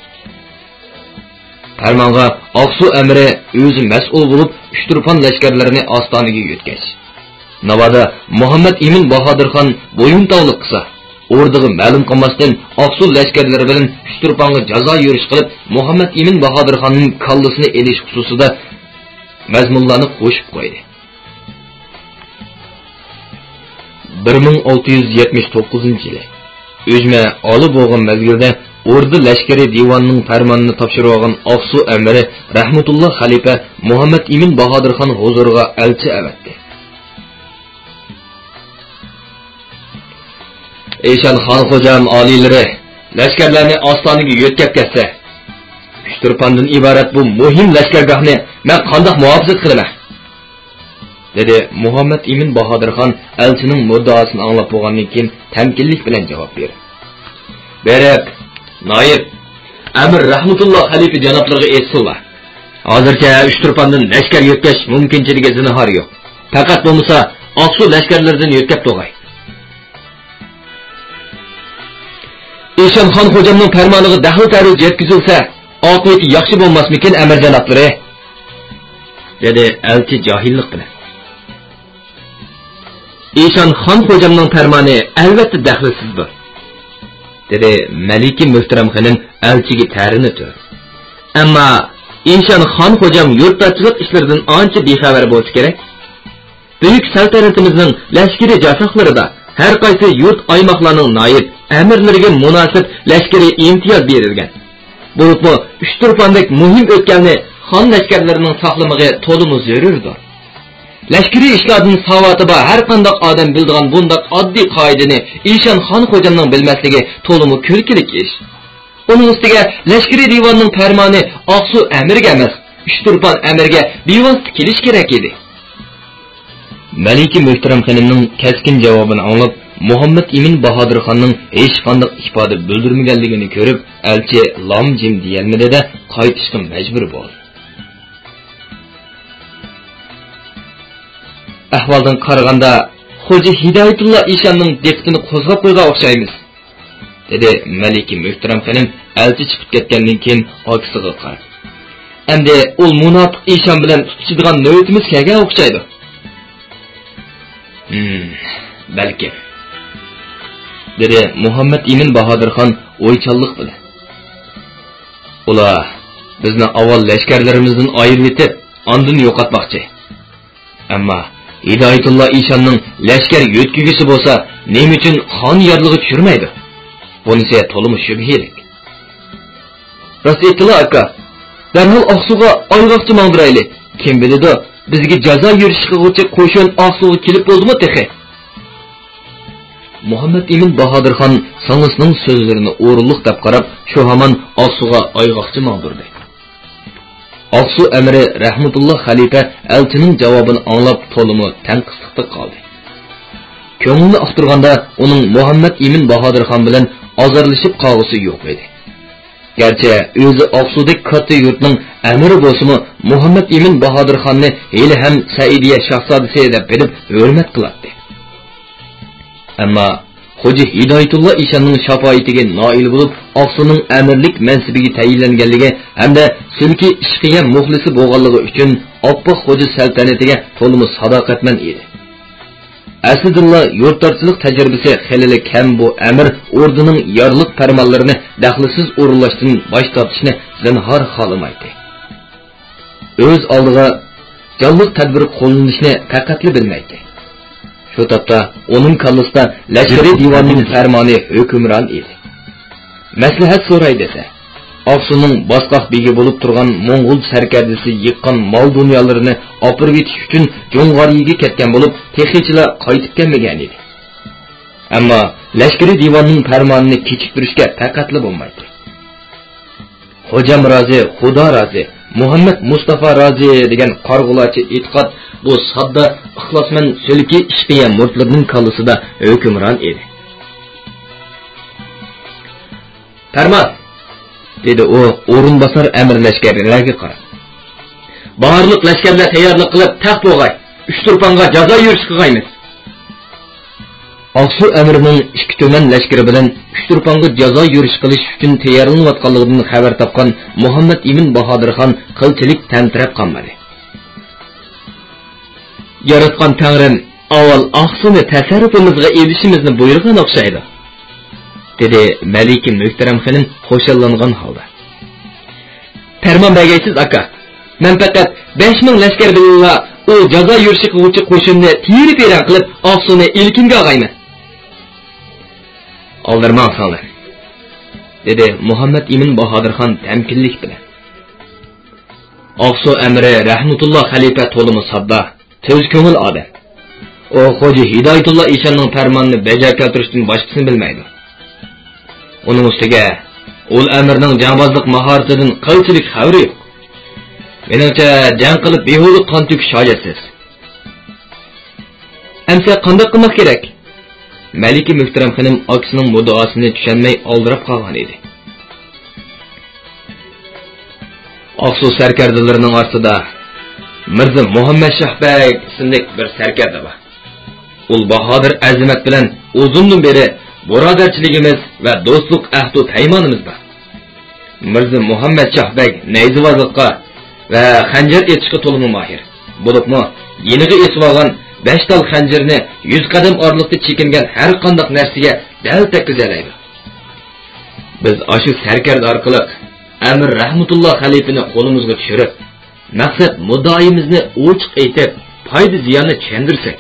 پەرمانغا ئاقسۇ ئەمىرى ئۆزى مەسئۇل بولۇپ، ئۇچتۇرپان لەشكەرلىرىنى ئاستانىگە يۆتكەش. ناۋادا مۇھەممەد ئىمىن باھادىر خان بويۇنتاۋلىق قىلسا، ئوردىغا مەلۇم قىلماستىن، ئاقسۇ لەشكەرلىرى بىلەن ئۇچتۇرپانغا جازا يۈرۈش قىلىپ، مۇھەممەد ئىمىن باھادىر خاننىڭ كاللىسىنى ئېلىش خۇسۇسىدا مەزمۇنلارنى قوشۇپ قويدى. بىر مىڭ ئالتە يۈز يەتمىش توققۇزىنچى يىلى ئۈجمە ئالىي بولغان مەزگىلدە ئوردا لەشكىرىي دىۋانىنىڭ پەرمانىنى تاپشۇرۇۋالغان ئاقسۇ ئەمىرى رەھمەتۇللا خەلىپە مۇھەممەد ئىمىن باھادىر خان ھۇزۇرىغا ئەلچى ئەۋەتتى. ئىشان خان خوجام ئالىيلىرى، لەشكەرلەرنى ئاستانىگە يۆتكەپ كەتسە، ئۇچتۇرپاندىن ئىبارەت بۇ مۇھىم لەشكەرگاھنى مەن قانداق مۇھاپىزەت قىلىمەن؟ دېدى مۇھەممەد ئىمىن باھادىرخان ئەلچىنىڭ مۇددىئاسىنى ئاڭلاپ بولغاندىن كېيىن تەمكىنلىك بىلەن جاۋاب بېرىپ. بېرىپ، نايىب، ئەمىر رەھمىتۇللا خەلىپە جانابلىرىغا ئېيتسۇنلا. ھازىرچە ئۇچتۇرپاندىن لەشكەر يۆتكەش مۇمكىنچىلىكى زىنھار يوق. پەقەت بولمىسا ئاقسۇ لەشكەرلىرىدىن يۆتكەپ تۇرغاي. ئىشان خان خوجامنىڭ پەرمانىغا دەخلى تەرۇز يەتكۈزۈلسە، ئاقىۋىتى ياخشى بولماسمىكىن، ئەمىر جانابلىرى؟ دېدى ئەلچى جاھىللىق بىلەن. ئىشان خان خوجامنىڭ پەرمانى ئەلۋەتتە دەخلىسىزدۇر، دېدى مەلىكە مۆھتەرەم خېنىم ئەلچىگە تەرىنى تۆرۈپ. ئەمما ئىشان خان خوجام يۇرتداشچىلىق ئىشلىرىدىن ئانچە بىخەۋەر بولسا كېرەك. بۈيۈك سەلتەنىتىمىزنىڭ لەشكىرىي جاساقلىرىدا ھەر قايسى يۇرت ئايماقلارنىڭ نايىب ئەمىرلىرىگە مۇناسىپ لەشكىرىي ئىمتىياز بېرىلگەن. بولۇپمۇ ئۇچتۇرپاندەك مۇھىم ئۆتكەلنى خان لەشكەرلىرىنىڭ ساقلىمىقى تولىمۇ زۆرۈردۇر. لەشكىرىي ئىشلاردىن ساۋاتى بار ھەر قانداق ئادەم بىلىدىغان بۇنداق ئاددىي قائىدىنى ئىشان خان خوجامنىڭ بىلمەسلىكى تولىمۇ كۈلكىلىك ئىش. ئۇنىڭ ئۈستىگە لەشكىرىي دىۋاننىڭ پەرمانى ئاقسۇ ئەمىرىگە ئەمەس، ئۇچتۇرپان ئەمىرگە بىۋاسىتە كېلىشى كېرەك ئىدى. مەلىكە مۆھتەرەم خېنىمنىڭ كەسكىن جاۋابىنى ئاڭلاپ، مۇھەممەد ئىمىن باھادىرخاننىڭ ھېچقانداق ئىپادە بىلدۈرمىگەنلىكىنى كۆرۈپ، ئەلچى لام-جىم دېيەلمىدى-دە، قايتىشقا مەجبۇر بولدى. ئەھۋالدىن قارىغاندا، خوجا ھىدايەتۇللا ئىشاننىڭ دىققىتىنى قوزغاپ قويغان ئوخشايمىز، دېدى مەلىكە مۆھتەرەم خېنىم ئەلچى چىقىپ كەتكەندىن كېيىن ئاكىسىغا قاراپ. ئەمدى ئۇ مۇناپىق ئىشان بىلەن تۇتۇشىدىغان نۆۋىتىمىز كەلگەن ئوخشايدۇ. ھىم، بەلكىم، دېدى مۇھەممەد ئىمىن باھادىرخان ئويچانلىق بىلەن. ئۇلار بىزنى ئاۋۋال لەشكەرلىرىمىزدىن ئايرىۋېتىپ، ئاندىن يوقاتماقچى. ئەمما ھىدايەتۇللا ئىشاننىڭ لەشكەر يۆتكىگۈسى بولسا، نېمە ئۈچۈن خان يارلىغا چۈشۈرمەيدۇ؟ بۇنىسى تولىمۇ شۈبھىلىك. راست ئېيتتىلا، ئاكا. دەرھال ئاقسۇغا ئايغاقچى ماڭدۇرايلى. كىم بىلىدۇ، بىزگە جازا يۈرۈش قىلغۇچى قوشۇن ئاقسۇغا كېلىپ بولدىمۇ تېخى؟ مۇھەممەد ئىمىن باھادىرخان سىڭلىسىنىڭ سۆزلىرىنى ئورۇنلۇق دەپ قاراپ، شۇ ھامان ئاقسۇغا ئايغاقچى ماڭدۇردى. ئاقسۇ ئەمىرى رەھمەتۇللا خەلىپە ئەلچىنىڭ جاۋابىنى ئاڭلاپ، تولىمۇ تەڭقىسلىقتا قالدى. كۆڭلىنى ئۇقتۇرغاندا، ئۇنىڭ مۇھەممەد ئىمىن باھادىرخان بىلەن ئازارلىشىپ قالغۇسى يوق ئىدى. گەرچە ئۆزى ئاقسۇدەك كاتتا يۇرتنىڭ ئەمىرى بولسىمۇ، مۇھەممەد ئىمىن باھادىرخاننى ھېلىھەم سەئىدىيە شاھزادىسى دەپ بىلىپ ھۆرمەت قىلاتتى. ئەمما خوجا ھىدايەتۇللا ئىشاننىڭ شاپائىتىگە نائىل بولۇپ، ئاقسۇنىڭ ئەمىرلىك مەنسىپىگە تەيىنلەنگەنلىكى ھەمدە سۈلكى ئىشقىيە مۇخلىسى بولغانلىقى ئۈچۈن، ئاپئاق خوجا سەلتەنىتىگە تولىمۇ ساداقەتمەن ئىدى. ئەسلىدىنلا يۇرتدارچىلىق تەجرىبىسى خېلىلا كەم بۇ ئەمىر ئوردىنىڭ يارلىق پەرمانلىرىنى دەخلىسىز ئورۇنلاشتىن باش تارتىشنى زىنھار خالىمايتتى. ئۆز ئالدىغا جانلىق تەدبىر قوللىنىشنى پەقەتلا بىلمەيتتى. شۇ تاپتا ئۇنىڭ كاللىسىدا لەشكىرىي دىۋاننىڭ پەرمانى ھۆكۈمران ئىدى. مەسلىھەت سوراي دېسە، ئاقسۇنىڭ باسقاق بېگى بولۇپ تۇرغان موڭغۇل سەركەردىسى يىغقان مال-دۇنيالىرىنى ئاپىرىۋېتىش ئۈچۈن جۇڭغارىيىگە كەتكەن بولۇپ، تېخىچىلا قايتىپ كەلمىگەنىدى. ئەمما لەشكىرىي دىۋاننىڭ پەرمانىنى كېچىكتۈرۈشكە پەقەتلا بولمايتتى. «خوجام رازى، خۇدا رازى، مۇھەممەد مۇستافا رازى» دېگەن قارىغۇلارچە ئېتىقاد بۇ ساددا، ئىخلاسمەن سۈلكى ئىشقىيە مۇرىتلىرىنىڭ كاللىسىدا ھۆكۈمران ئىدى. «پەرمان!» دېدى ئۇ ئورۇنباسار ئەمىر لەشكەرلەرگە قاراپ. «بارلىق لەشكەرلەر تەييارلىق قىلىپ تەق بولغاي، ئۇچتۇرپانغا جازا يۈرۈش قىلغايمىز.» ئاقسۇ ئەمىرىنىڭ ئىككى تۈمەن لەشكىرى بىلەن ئۇچتۇرپانغا جازا يۈرۈش قىلىش ئۈچۈن تەييارلىنىۋاتقانلىقىدىن خەۋەر تاپقان مۇھەممەد ئىمىن باھادىرخان قىلچىلىك تەمتىرەپ قالمىدى. «ياراتقان تەڭرىم ئاۋۋال ئاقسۇنى تەسەررۇپىمىزغا ئېلىشىمىزنى بۇيرۇغان ئوخشايدۇ»، دېدى مەلىكە مۆھتەرەم خېنىم خۇشاللانغان ھالدا. «پەرمان بەرگەيسىز، ئاكا. مەن پەقەت بەش مىڭ لەشكەر بىلەنلا ئۇ جازا يۈرۈشى قىلغۇچى قوشۇننى تېرە-پېرەڭ قىلىپ، ئاقسۇنى ئىلكىمگە ئالغايمەن.» «ئالدىرىماڭ، سىڭلىم»، دېدى مۇھەممەد ئىمىن باھادىرخان تەمكىنلىك بىلەن. ئاقسۇ ئەمىرى رەھمىتۇللا خەلىپە تولىمۇ ساددا، تۈز كۆڭۈل ئادەم. ئۇ خوجا ھىدايىتۇللا ئىشاننىڭ پەرمانىنى بەجا كەلتۈرۈشتىن باشقىسىنى بىلمەيدۇ. ئۇنىڭ ئۈستىگە ئۇل ئەمىرنىڭ جەڭبازلىق ماھارىتىدىن قىلچىلىك خەۋىرى يوق. مېنىڭچە، جەڭ قىلىپ بىھۇدە قان تۆكۈش ھاجەتسىز. ئەمسە قانداق قىلماق كېرەك؟ مەلىكە مۆھتەرەم خېنىم ئاكىسىنىڭ مۇددىئاسىنى چۈشەنمەي ئالدىراپ قالغان ئىدى. ئاقسۇ سەركەردىلىرىنىڭ ئارىسىدا مىرزا مۇھەممەد شاھ بەگ ئىسىملىك بىر سەركەردە بار. ئۇل باھادىر ئەزىمەت بىلەن ئۇزۇندىن بېرى بۇرادەرچىلىكىمىز ۋە دوستلۇق ئەھدۇ پەيمانىمىز بار. مىرزا مۇھەممەد شاھ بەگ نەيزىۋازلىققا ۋە خەنجەر ئېتىشقا تولىمۇ ماھىر. بولۇپمۇ يېنىغا ئېسىۋالغان بەش تال خەنجىرىنى يۈز قەدەم ئارىلىقتا چېكىنگەن ھەر قانداق نەرسىگە دەل تەگكۈزەلەيدۇ. بىز ئاشۇ سەركەردە ئارقىلىق ئەمىر رەھمىتۇللا خەلىپىنى قولىمىزغا چۈشۈرۈپ، مەقسەت مۇددىئايىمىزنى ئوچۇق ئېيتىپ، پايدا زىياننى چۈشەندۈرسەك،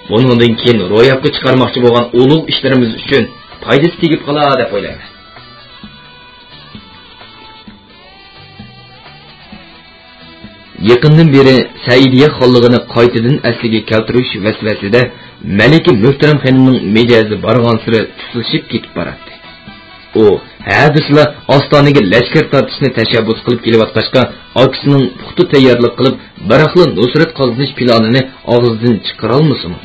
بۇنىڭدىن كېيىن روياپقا چىقارماقچى بولغان ئۇلۇغ ئىشلىرىمىز ئۈچۈن پايدىسى تېگىپ قالار دەپ ئويلايمەن. يېقىندىن بېرى سەئىدىيە خانلىقىنى قايتىدىن ئەسلىگە كەلتۈرۈش ۋەسۋەسىدە مەلىكە مۆھتەرەم خېنىمنىڭ مىجەزى بارغانسېرى تۇتىشىپ كېتىپ باراتتى. ئۇ ھە دېسىلا ئاستانىگە لەشكەر تارتىشنى تەشەببۇس قىلىپ كېلىۋاتقاچقا، ئاكىسىنىڭ پۇختا تەييارلىق قىلىپ، بىراقلا نۇسرەت قازىنىش پىلانىنى ئاغزىدىن چىقىرالمىسىمۇ،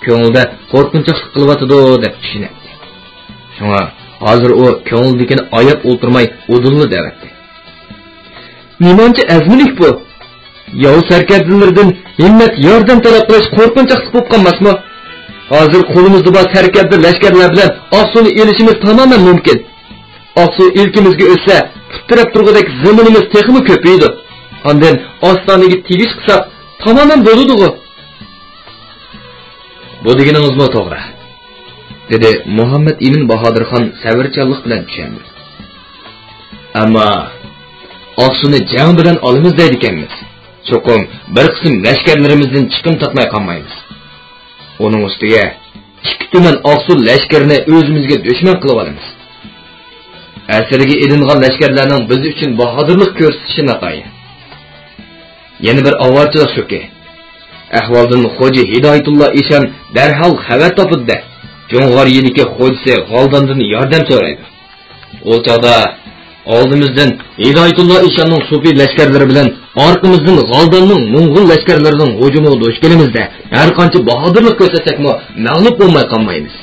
كۆڭلىدە قورقۇنچاقلىق قىلىۋاتىدۇ دەپ چۈشىنەتتى. شۇڭا ھازىر ئۇ كۆڭلىدىكىنى ئاياپ ئولتۇرماي ئۇدۇللا دەۋەتتى. نېمانچە ئەزمىلىك بۇ! ياۋ سەركەردىلىرىدىن ھىممەت، ياردەم تەلەپ قىلىش قورقۇنچاقلىق بولۇپ قالماسمۇ؟ ھازىر قولىمىزدا بار سەركەردە لەشكەرلەر بىلەن ئاقسۇنى ئېلىشىمىز تامامەن مۇمكىن. ئاقسۇ ئىلكىمىزگە ئۆتسە، پۇت تىرەپ تۇرغۇدەك زېمىنىمىز تېخىمۇ كۆپىيىدۇ. ئاندىن ئاستانىگە تېگىش قىلساق، تامامەن بولىدىغۇ. بۇ دېگىنىڭىزمۇ توغرا، دېدى مۇھەممەد ئىمىن باھادىرخان سەۋرچانلىق بىلەن چۈشەندۈرۈپ. ئەمما ئاقسۇنى جەڭ بىلەن ئالىمىز دەيدىكەنمىز. چوقۇم بىر قىسىم لەشكەرلىرىمىزدىن چىقىم تاپماي قالمايمىز. ئۇنىڭ ئۈستىگە ئىككى تۈمەن ئاقسۇ لەشكىرىنى ئۆزىمىزگە دۈشمەن قىلىۋالىمىز. ئەسىرگە ئېلىنغان لەشكەرلەرنىڭ بىز ئۈچۈن باھادىرلىق كۆرسىتىشى ناتايىن. يەنە بىر ئاۋارىچىلىق شۇكى، ئەھۋالدىن خوجا ھىدايەتۇللا ئىشان دەرھال خەۋەر تاپىدۇ-دە، جۇڭغار يېنىكى خوجىسى غالداندىن ياردەم سورايدۇ. ئۇ چاغدا ئالدىمىزدىن ھىدايەتۇللا ئىشاننىڭ سوپى لەشكەرلىرى بىلەن ئارقىمىزدىن غالداننىڭ موڭغۇل لەشكەرلىرىنىڭ ھۇجۇمىغا دۇچ كېلىمىز-دە، ھەرقانچە باھادىرلىق كۆرسەتسەكمۇ، مەغلۇپ بولماي قالمايمىز.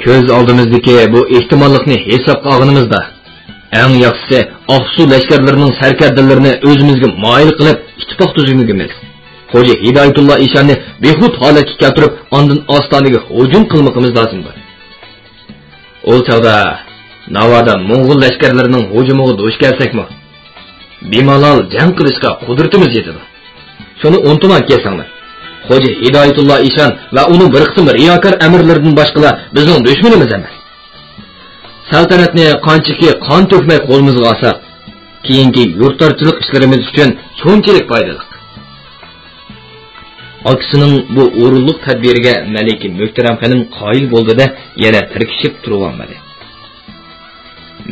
كۆز ئالدىمىزدىكى بۇ ئېھتىماللىقنى ھېسابقا ئالغىنىمىزدا، ئەڭ ياخشىسى ئاقسۇ لەشكەرلىرىنىڭ سەركەردىلىرىنى ئۆزىمىزگە مايىل قىلىپ، ئىتتىپاق تۈزۈمىگىمىز، خوجا ھىدايەتۇللا ئىشاننى بىخۇد ھالەتكە كەلتۈرۈپ، ئاندىن ئاستانىگە ھۇجۇم قىلمىقىمىز لازىمدۇر. ئۇ چاغدا ناۋادا موڭغۇل لەشكەرلىرىنىڭ ھۇجۇمىغا دۇچ كەلسەكمۇ، بىمالال جەڭ قىلىشقا قۇدرىتىمىز يېتىدۇ. شۇنى ئۇنتۇماڭ كېسىڭلار. خوجا ھىدايەتۇللا ئىشان ۋە ئۇنىڭ بىر قىسىم رىياكار ئەمىرلىرىدىن باشقىلار بىزنىڭ دۈشمىنىمىز ئەمەس. سەلتەنەتنى قانچىكى قان تۆكمەي قولىمىزغا ئالساق، كېيىنكى يۇرتارچىلىق ئىشلىرىمىز ئۈچۈن شۇنچىلىك پايدىلىق. ئاكىسىنىڭ بۇ ئورۇنلۇق تەدبىرىگە مەلىكە مۆھتەرەم خېنىم قايىل بولدى-دە، يەنە تىركىشىپ تۇرۇۋالمىدى.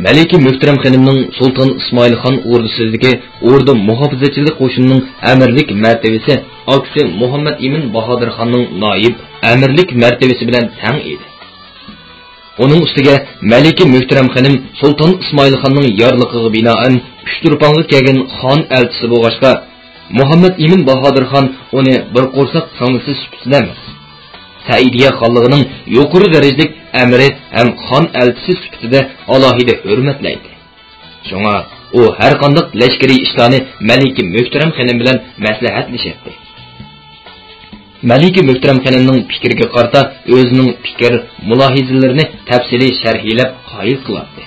مەلىكە مۆھتەرەم خېنىمنىڭ سۇلتان ئىسمائىل خان ئوردىسىدىكى ئوردا مۇھاپىزەتچىلىك قوشۇنىنىڭ ئەمىرلىك مەرتىۋىسى ئاكىسى مۇھەممەد ئىمىن باھادىر خاننىڭ نائىب ئەمىرلىك مەرتىۋىسى بىلەن تەڭ ئىدى. ئۇنىڭ ئۈستىگە مەلىكە مۆھتەرەم خېنىم سۇلتان ئىسمائىل خاننىڭ يارلىقىغا بىنائەن ئۈچتۇرپانغا كەلگەن خان ئەلچىسى بولغاچقا، مۇھەممەد ئىمىن باھادىر خان ئۇنى بىر قورساق سىڭلىسى سۈپىتىدە ئەمەس، سەئىدىيە خانلىقىنىڭ يۇقىرى دەرىجىلىك ئەمىرى ھەم خان ئەلچىسى سۈپىتىدە ئالاھىدە ھۆرمەتلەيتتى. شۇڭا ئۇ ھەرقانداق لەشكىرىي ئىشلارنى مەلىكە مۆھتەرەم خېنىم بىلەن مەسلىھەتلىشەتتى. مەلىكە مۆھتەرەم خېنىمنىڭ پىكرىگە قارىتا ئۆزىنىڭ پىكىر، مۇلاھىزىلىرىنى تەپسىلىي شەرھلەپ قايىل قىلاتتى.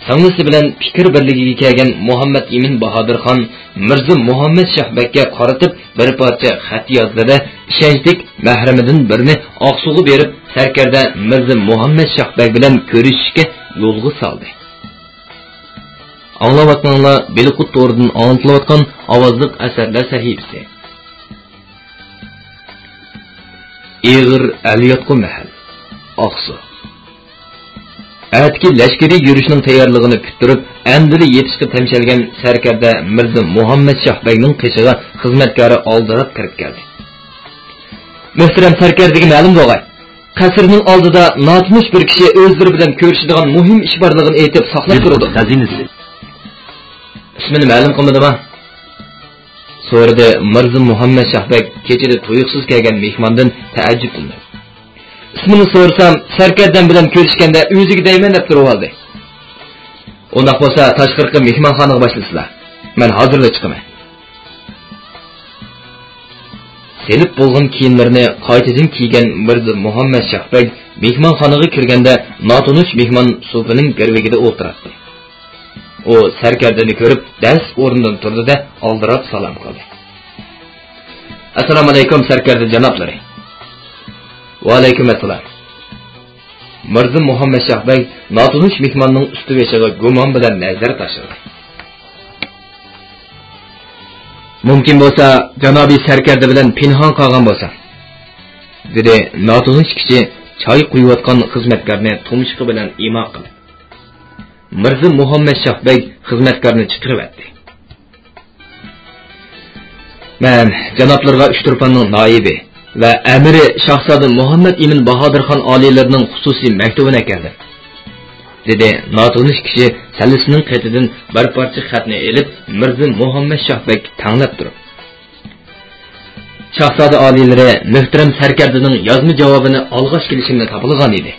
سىڭلىسى بىلەن پىكىر بىرلىكىگە كەلگەن مۇھەممەد ئىمىن باھادىر خان مىرزا مۇھەممەد شاھ بەگكە قارىتىپ بىر پارچە خەت يازدى-دە، ئىشەنچلىك مەھرىمىدىن بىرىنى ئاقسۇغا بېرىپ، سەركەردە مىرزا مۇھەممەد شاھ بەگ بىلەن كۆرۈشۈشكە يولغا سالدى. ئاڭلاۋاتقىنىڭلار بېلىققۇت تورىدىن ئاڭلىتىلىۋاتقان ئاۋازلىق ئەسەرلەر سەھىپىسى. ئېغىر ئەلياتقۇ مەھەل، ئاقسۇ. ئەتىكى لەشكىرىي يۈرۈشنىڭ تەييارلىقىنى پۈتتۈرۈپ، ئەمدىلا يېتىشقا تەمشەلگەن سەركەردە مىرزا مۇھەممەد شاھ بەگنىڭ قېشىغا خىزمەتكارى ئالدىراپ كىرىپ كەلدى. مۆھتەرەم سەركەردىگە مەلۇم بولغاي، قەسىرنىڭ ئالدىدا ناتونۇش بىر كىشى ئۆزلىرى بىلەن كۆرۈشىدىغان مۇھىم ئىش بارلىقىنى ئېيتىپ ساقلاپ تۇرىدۇ. خەزىنىسى. ئىسمىنى مەلۇم قىلمىدىما؟ سورىدى مىرزا مۇھەممەد شاھ بەگ كېچىدە تۇيۇقسىز كەلگەن مېھماندىن تەئەججۈپلىنىپ. ئىسمىنى سورىسام، سەركەردەم بىلەن كۆرۈشكەندە ئۆزىگە دەيمەن دەپ تۇرۇۋالدى. ئۇنداق بولسا تاشقىرىقى مېھمانخانىغا باشلىسىلا. مەن ھازىرلا چىقىمەن. سېلىپ بولغان كىيىملىرىنى قايتىدىن كىيگەن مىرزا مۇھەممەد شاھ بەگ مېھمانخانىغا كىرگەندە ناتونۇش مېھمان سۇپىنىڭ گىرۋىكىدە ئولتۇراتتى. ئۇ سەركەردىنى كۆرۈپ دەس ئورنىدىن تۇردى-دە ئالدىراپ سالام قىلدى. ئەسسالامۇئەلەيكۇم سەركەردە جانابلىرى. ۋەئەلەيكۇم ئەسسالام. مىرزا مۇھەممەد شاھ بەگ ناتونۇش مېھماننىڭ ئۈستى-بېشىغا گۇمان بىلەن نەزەر تاشلىدى. مۇمكىن بولسا جانابىي سەركەردە بىلەن پىنھان قالغان بولسا، دېدى ناتونۇش كىشى چاي قۇيۇۋاتقان خىزمەتكارنى تۇمشۇقى بىلەن ئىما قىلىپ. مىرزا مۇھەممەد شاھ بەگ خىزمەتكارنى چىقىرىۋەتتى. مەن جانابلىرىغا ئۇچتۇرپاننىڭ نايىبى ۋە ئەمىرى شاھزادە مۇھەممەد ئىمىن باھادىرخان ئالىيلىرىنىڭ خۇسۇسىي مەكتۇبىنى ئەكەلدىم، دېدى ناتونۇش كىشى سەللىسىنىڭ قېتىدىن بىر پارچە خەتنى ئېلىپ مىرزا مۇھەممەد شاھ بەگكە تەڭلەپ تۇرۇپ. شاھزادە ئالىيلىرى مۆھتەرەم سەركەردىنىڭ يازما جاۋابىنى ئالغاچ كېلىشىمنى تاپىلىغان ئىدى.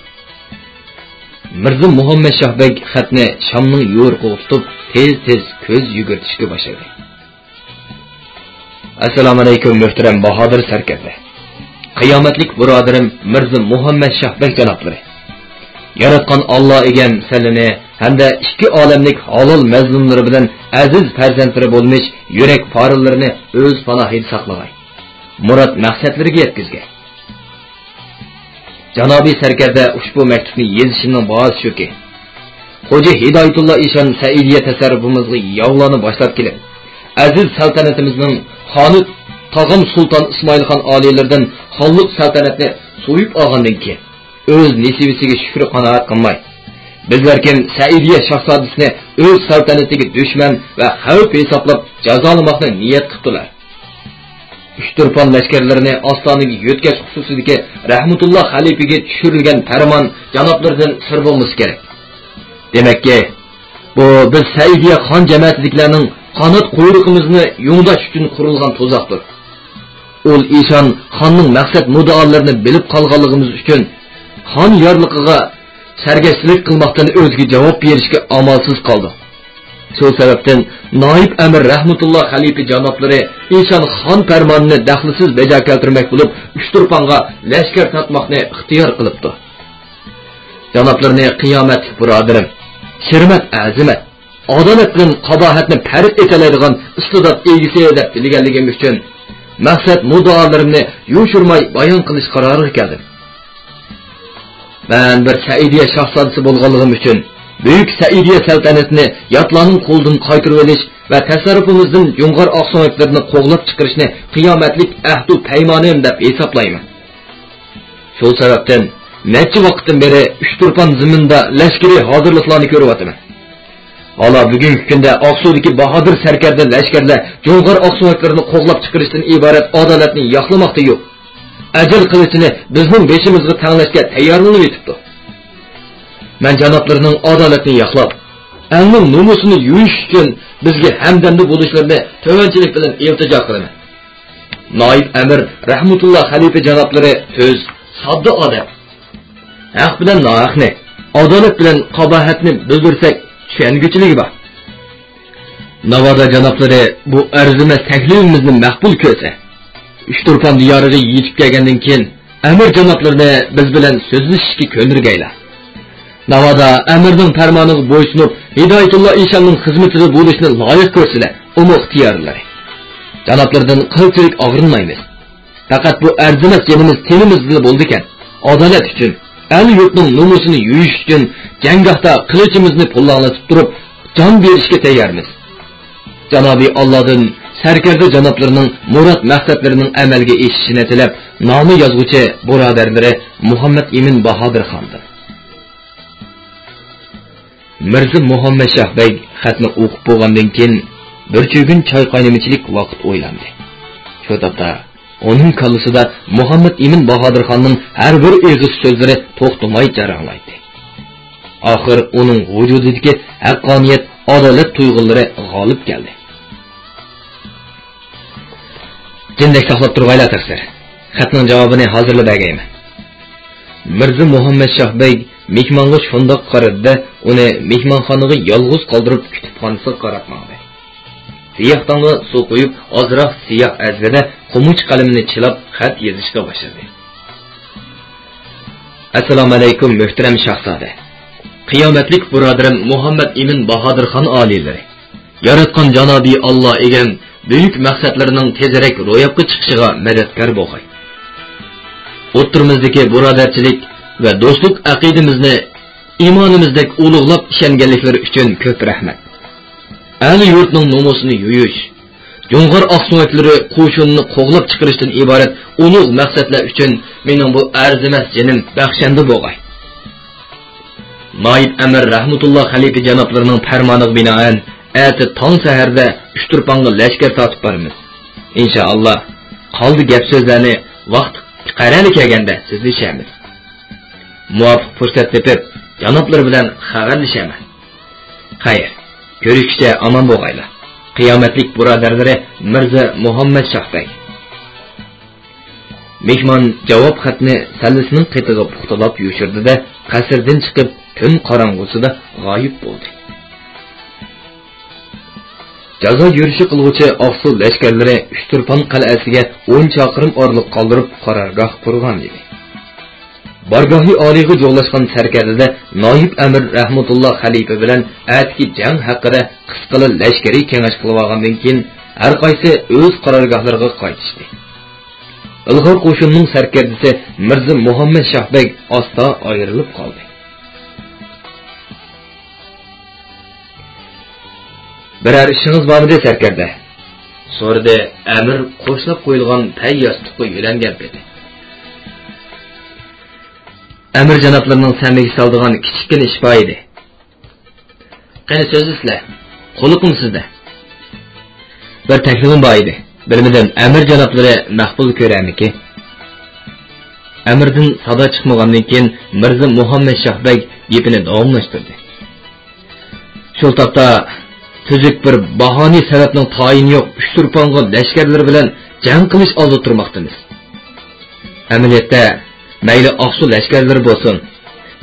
مىرزا مۇھەممەد شاھ بەگ خەتنى شامنىڭ يورۇقىغا تۇتۇپ، تېز-تېز كۆز يۈگۈرتۈشكە باشلىدى. ئەسسالامۇئەلەيكۇم، مۆھتەرەم باھادىر سەركەردە! قىيامەتلىك بۇرادىرىم مىرزا مۇھەممەد شاھ بەگ جانابلىرى! ياراتقان ئاللا ئىگەم سەللىنى ھەمدە ئىككى ئالەملىك ھالال مەزلۇملىرى بىلەن ئەزىز پەرزەنتلىرى بولمىش يۈرەك پارىلىرىنى ئۆز پاناھىدا ساقلىغاي. مۇراد مەقسەتلىرىگە يەتكۈزگەي. جانابىي سەركەردە ئۇشبۇ مەكتۇپنى يېزىشىمنىڭ باھاسى شۇكى، خوجا ھىدايىتۇللا ئىشان سەئىدىيە تەسەررۇپىمىزغا ياۋلارنى باشلاپ كېلىپ، ئەزىز سەلتەنىتىمىزنىڭ خانى تاغام سۇلتان ئىسمائىلخان ئالىيلىرىدىن خانلىق سەلتەنەتنى سويۇپ ئالغاندىن كېيىن، ئۆز نېسىۋىسىگە شۈكرى قانائەت قىلماي، بىزلەركىن سەئىدىيە شاھزادىسىنى ئۆز سەلتەنىتىگە دۈشمەن ۋە خەۋپ ھېسابلاپ جازالىماقنى نىيەت قىپتۇلار. ئۇچتۇرپان لەشكەرلىرىنى ئاستانىگە يۆتكەش خۇسۇسىدىكى رەھمىتۇللا خەلىپىگە چۈشۈرۈلگەن پەرمان جانابلىرىدىن سىر بولمىسا كېرەك. دېمەككى، بۇ بىز سەئىدىيە خان جەمەتىدىكىلەرنىڭ قانات قۇيرۇقىمىزنى يۇڭداش ئۈچۈن قۇرۇلغان تۇزاقتۇر. ئۇل ئىشان خاننىڭ مەقسەت مۇددىئالىرىنى بىلىپ قالغانلىقىمىز ئۈچۈن خان يارلىقىغا سەرگەشتىلىك قىلماقتىن ئۆزگە جاۋاب بېرىشكە ئامالسىز قالدۇق. شۇ سەۋەبتىن نايىب ئەمىر رەھمەتۇللا خەلىپە جانابلىرى ئىشان خان پەرمانىنى دەخلىسىز بەجا كەلتۈرمەك بولۇپ، ئۇچتۇرپانغا لەشكەر تارتماقنى ئىختىيار قىلىپتۇ. جانابلىرىنى قىيامەتلىك بۇرادىرىم، شىرمەت ئەزىمەت، ئادالەت بىلەن قاباھەتنى پەرق ئېتەلەيدىغان ئىستىدات ئىگىسى دەپ بىلگەنلىكىم ئۈچۈن، مەقسەت مۇددىئالىرىمنى يوشۇرماي بايان قىلىش قارارىغا كەلدىم. مەن بىر سەئىدىيە شاھزادىسى بولغانلىقىم ئۈچۈن، بۈيۈك سەئىدىيە سەلتەنىتىنى ياتلارنىڭ قولىدىن قايتۇرۇۋېلىش ۋە تەسەررۇپىمىزدىن جۇڭغار ئاقسۆڭەكلىرىنى قوغلاپ چىقىرىشنى قىيامەتلىك ئەھدۇ پەيمانىم دەپ ھېسابلايمەن. شۇ سەۋەبتىن نەچچە ۋاقىتتىن بېرى ئۇچتۇرپان زېمىنىدا لەشكىرىي ھازىرلىقلارنى كۆرۈۋاتىمەن. ھالا بۈگۈنكى كۈندە ئاقسۇدىكى باھادىر سەركەردە لەشكەرلەر جۇڭغار ئاقسۆڭەكلىرىنى قوغلاپ چىقىرىشتىن ئىبارەت ئادالەتنى ياقلىماقتا يوق. ئەجەل قىلىچىنى بىزنىڭ بېشىمىزغا تەڭلەشكە تەييارلىنىۋېتىپتۇ. مەن جانابلىرىنىڭ ئادالەتنى ياقلاپ، ئەلنىڭ نومۇسىنى يۇيۇش ئۈچۈن بىزگە ھەمدەمدە بولۇشلىرىنى تۆۋەنچىلىك بىلەن ئىلتىجا قىلىمەن. نايىب ئەمىر رەھمەتۇللا خەلىپە جانابلىرى تۈز، ساددا ئادەم. ھەق بىلەن ناھەقنى، ئادالەت بىلەن قاباھەتنى بىلدۈرسەك، چۈشەنگۈچىلىكى بار. ناۋادا جانابلىرى بۇ ئەرزىمەس تەكلىپىمىزنى مەقبۇل كۆرسە، ئۇچتۇرپان دىيارىغا يېتىپ كەلگەندىن كېيىن، ئەمىر جانابلىرىنى بىز بىلەن سۆزلىشىشكە كۆندۈرگەيلا. ناۋادا ئەمىرنىڭ پەرمانىغا بويسۇنۇپ، ھىدايەتۇللا ئىشاننىڭ خىزمىتىدە بولۇشنى لايىق كۆرسىلە، ئۇمۇ ئىختىيارلىرى. جانابلىرىدىن قىلچىلىك ئاغرىنمايمىز. پەقەت بۇ ئەرزىمەس جېنىمىز تېنىمىزدىلا بولىدىكەن، ئادالەت ئۈچۈن، ئەل-يۇرتنىڭ نومۇسىنى يۇيۇش ئۈچۈن جەڭگاھتا قىلىچىمىزنى پۇللاڭلىتىپ تۇرۇپ، جان بېرىشكە تەييارمىز. جانابىي ئاللادىن سەركەردە جانابلىرىنىڭ مۇراد مەقسەتلىرىنىڭ ئەمەلگە ئېشىشىنى تىلەپ، نامە يازغۇچى بۇرادەرلىرى مۇھەممەد ئىمىن باھادىر خاندىن. مىرزا مۇھەممەد شاھ بەگ خەتنى ئوقۇپ بولغاندىن كېيىن، بىر چۈگۈن چاي قاينىمىچىلىك ۋاقىت ئويلاندى. شۇ تاپتا ئۇنىڭ كاللىسىدا مۇھەممەد ئىمىن باھادىرخاننىڭ ھەر بىر ئېغىز سۆزلىرى توختىماي جاراڭلايتتى. ئاخىر ئۇنىڭ ۋۇجۇدىدىكى ھەققانىيەت، ئادالەت تۇيغۇلىرى غالىب كەلدى. جىندەك ساقلاپ تۇرغايلا، تەقسىر. خەتنىڭ جاۋابىنى ھازىرلا بەرگەيمەن. مىرزا مۇھەممەد شاھ بەگ مېھمانغا شۇنداق قارىدى-دە، ئۇنى مېھمانخانىغا يالغۇز قالدۇرۇپ، كۇتۇپخانىسىغا قاراپ ماڭدى. سىياھ تامغا سۇ قۇيۇپ، ئازراق سىياھ ئەزگىدە قومۇچ قەلىمىنى چىلاپ، خەت يېزىشقا باشلىدى. ئەسسالامۇئەلەيكۇم، مۆھتەرەم شاھزادە! قىيامەتلىك بۇرادىرىم مۇھەممەد ئىمىن باھادىرخان ئالىيلىرى! ياراتقان جانابىي ئاللا ئىگەم بۈيۈك مەقسەتلىرىنىڭ تېزرەك روياپقا چىقىشىغا مەدەتكار بولغاي. ئوتتۇرىمىزدىكى بۇرادەرچىلىك ۋە دوستلۇق ئەقىدىمىزنى ئىمانىمىزدەك ئۇلۇغلاپ ئىشەنگەنلىكلىرى ئۈچۈن كۆپ رەھمەت. ئەل-يۇرتنىڭ نومۇسىنى يۇيۇش، جۇڭغار ئاقسۆڭەكلىرى قوشۇنىنى قوغلاپ چىقىرىشتىن ئىبارەت ئۇلۇغ مەقسەتلەر ئۈچۈن مېنىڭ بۇ ئەرزىمەس جېنىم بەخشەندە بولغاي. نايىب ئەمىر رەھمەتۇللا خەلىپە جانابلىرىنىڭ پەرمانىغا بىنائەن، ئەتە تاڭ سەھەردە ئۇچتۇرپانغا لەشكەر تارتىپ بارىمىز. ئىنشائاللا، قالدى گەپ-سۆزلەرنى ۋاقتى قەرەلى كەلگەندە سۆزلىشەرمىز. مۇۋاپىق پۇرسەت تېپىپ، جانابلىرى بىلەن خەۋەرلىشەرمەن. خەير، كۆرۈشكىچە ئامان بولغايلا. قىيامەتلىك بۇرادەرلىرى مىرزا مۇھەممەد شاھ بەگ. مېھمان جاۋاب خەتنى سەللىسىنىڭ قېتىغا پۇختىلاپ يوشۇردى-دە، قەسىردىن چىقىپ، تۈن قاراڭغۇسىدا غايىب بولدى. جازا يۈرۈشى قىلغۇچى ئاقسۇ لەشكەرلىرى ئۇچتۇرپان قەلئەسىگە ئون چاقىرىم ئارىلىق قالدۇرۇپ، قارارگاھ قۇرغان ئىدى. بارگاھى ئالىيغا جۇغلاشقان سەركەردىدە نايىپ ئەمىر رەھمەتۇللا خەلىپە بىلەن ئەتىكى جەڭ ھەققىدە قىسقىلا لەشكىرىي كېڭەش قىلىۋالغاندىن كېيىن، ھەرقايسى ئۆز قارارگاھلىرىغا قايتىشتى. ئىلغار قوشۇننىڭ سەركەردىسى مىرزا مۇھەممەد شاھ بەگ ئاستا ئايرىلىپ قالدى. بىرەر ئىشىڭىز بارمىدى، سەركەردە؟ سورىدى ئەمىر قوشلاپ قويۇلغان پەي ياستۇققا يۆلەنگەن پېتى. ئەمىر جانابلىرىنىڭ سەمىگە سالىدىغان كىچىككىنە ئىش بار ئىدى. قېنى، سۆزلىسىلە، قۇلىقىم سىزدە. بىر تەكلىپىم بار ئىدى. بىلمىدىم، ئەمىر جانابلىرى مەقبۇل كۆرەرمىكى؟ ئەمىردىن سادا چىقمىغاندىن كېيىن، مىرزا مۇھەممەد شاھ بەگ گېپىنى داۋاملاشتۇردى. شۇ تاپتا تۈزۈك بىر باھانى سەۋەبنىڭ تايىنى يوق ئۇچتۇرپانغا لەشكەرلىرى بىلەن جەڭ قىلىش ئالدىدا تۇرماقتىمىز. ئەمەلىيەتتە، مەيلى ئاقسۇ لەشكەرلىرى بولسۇن،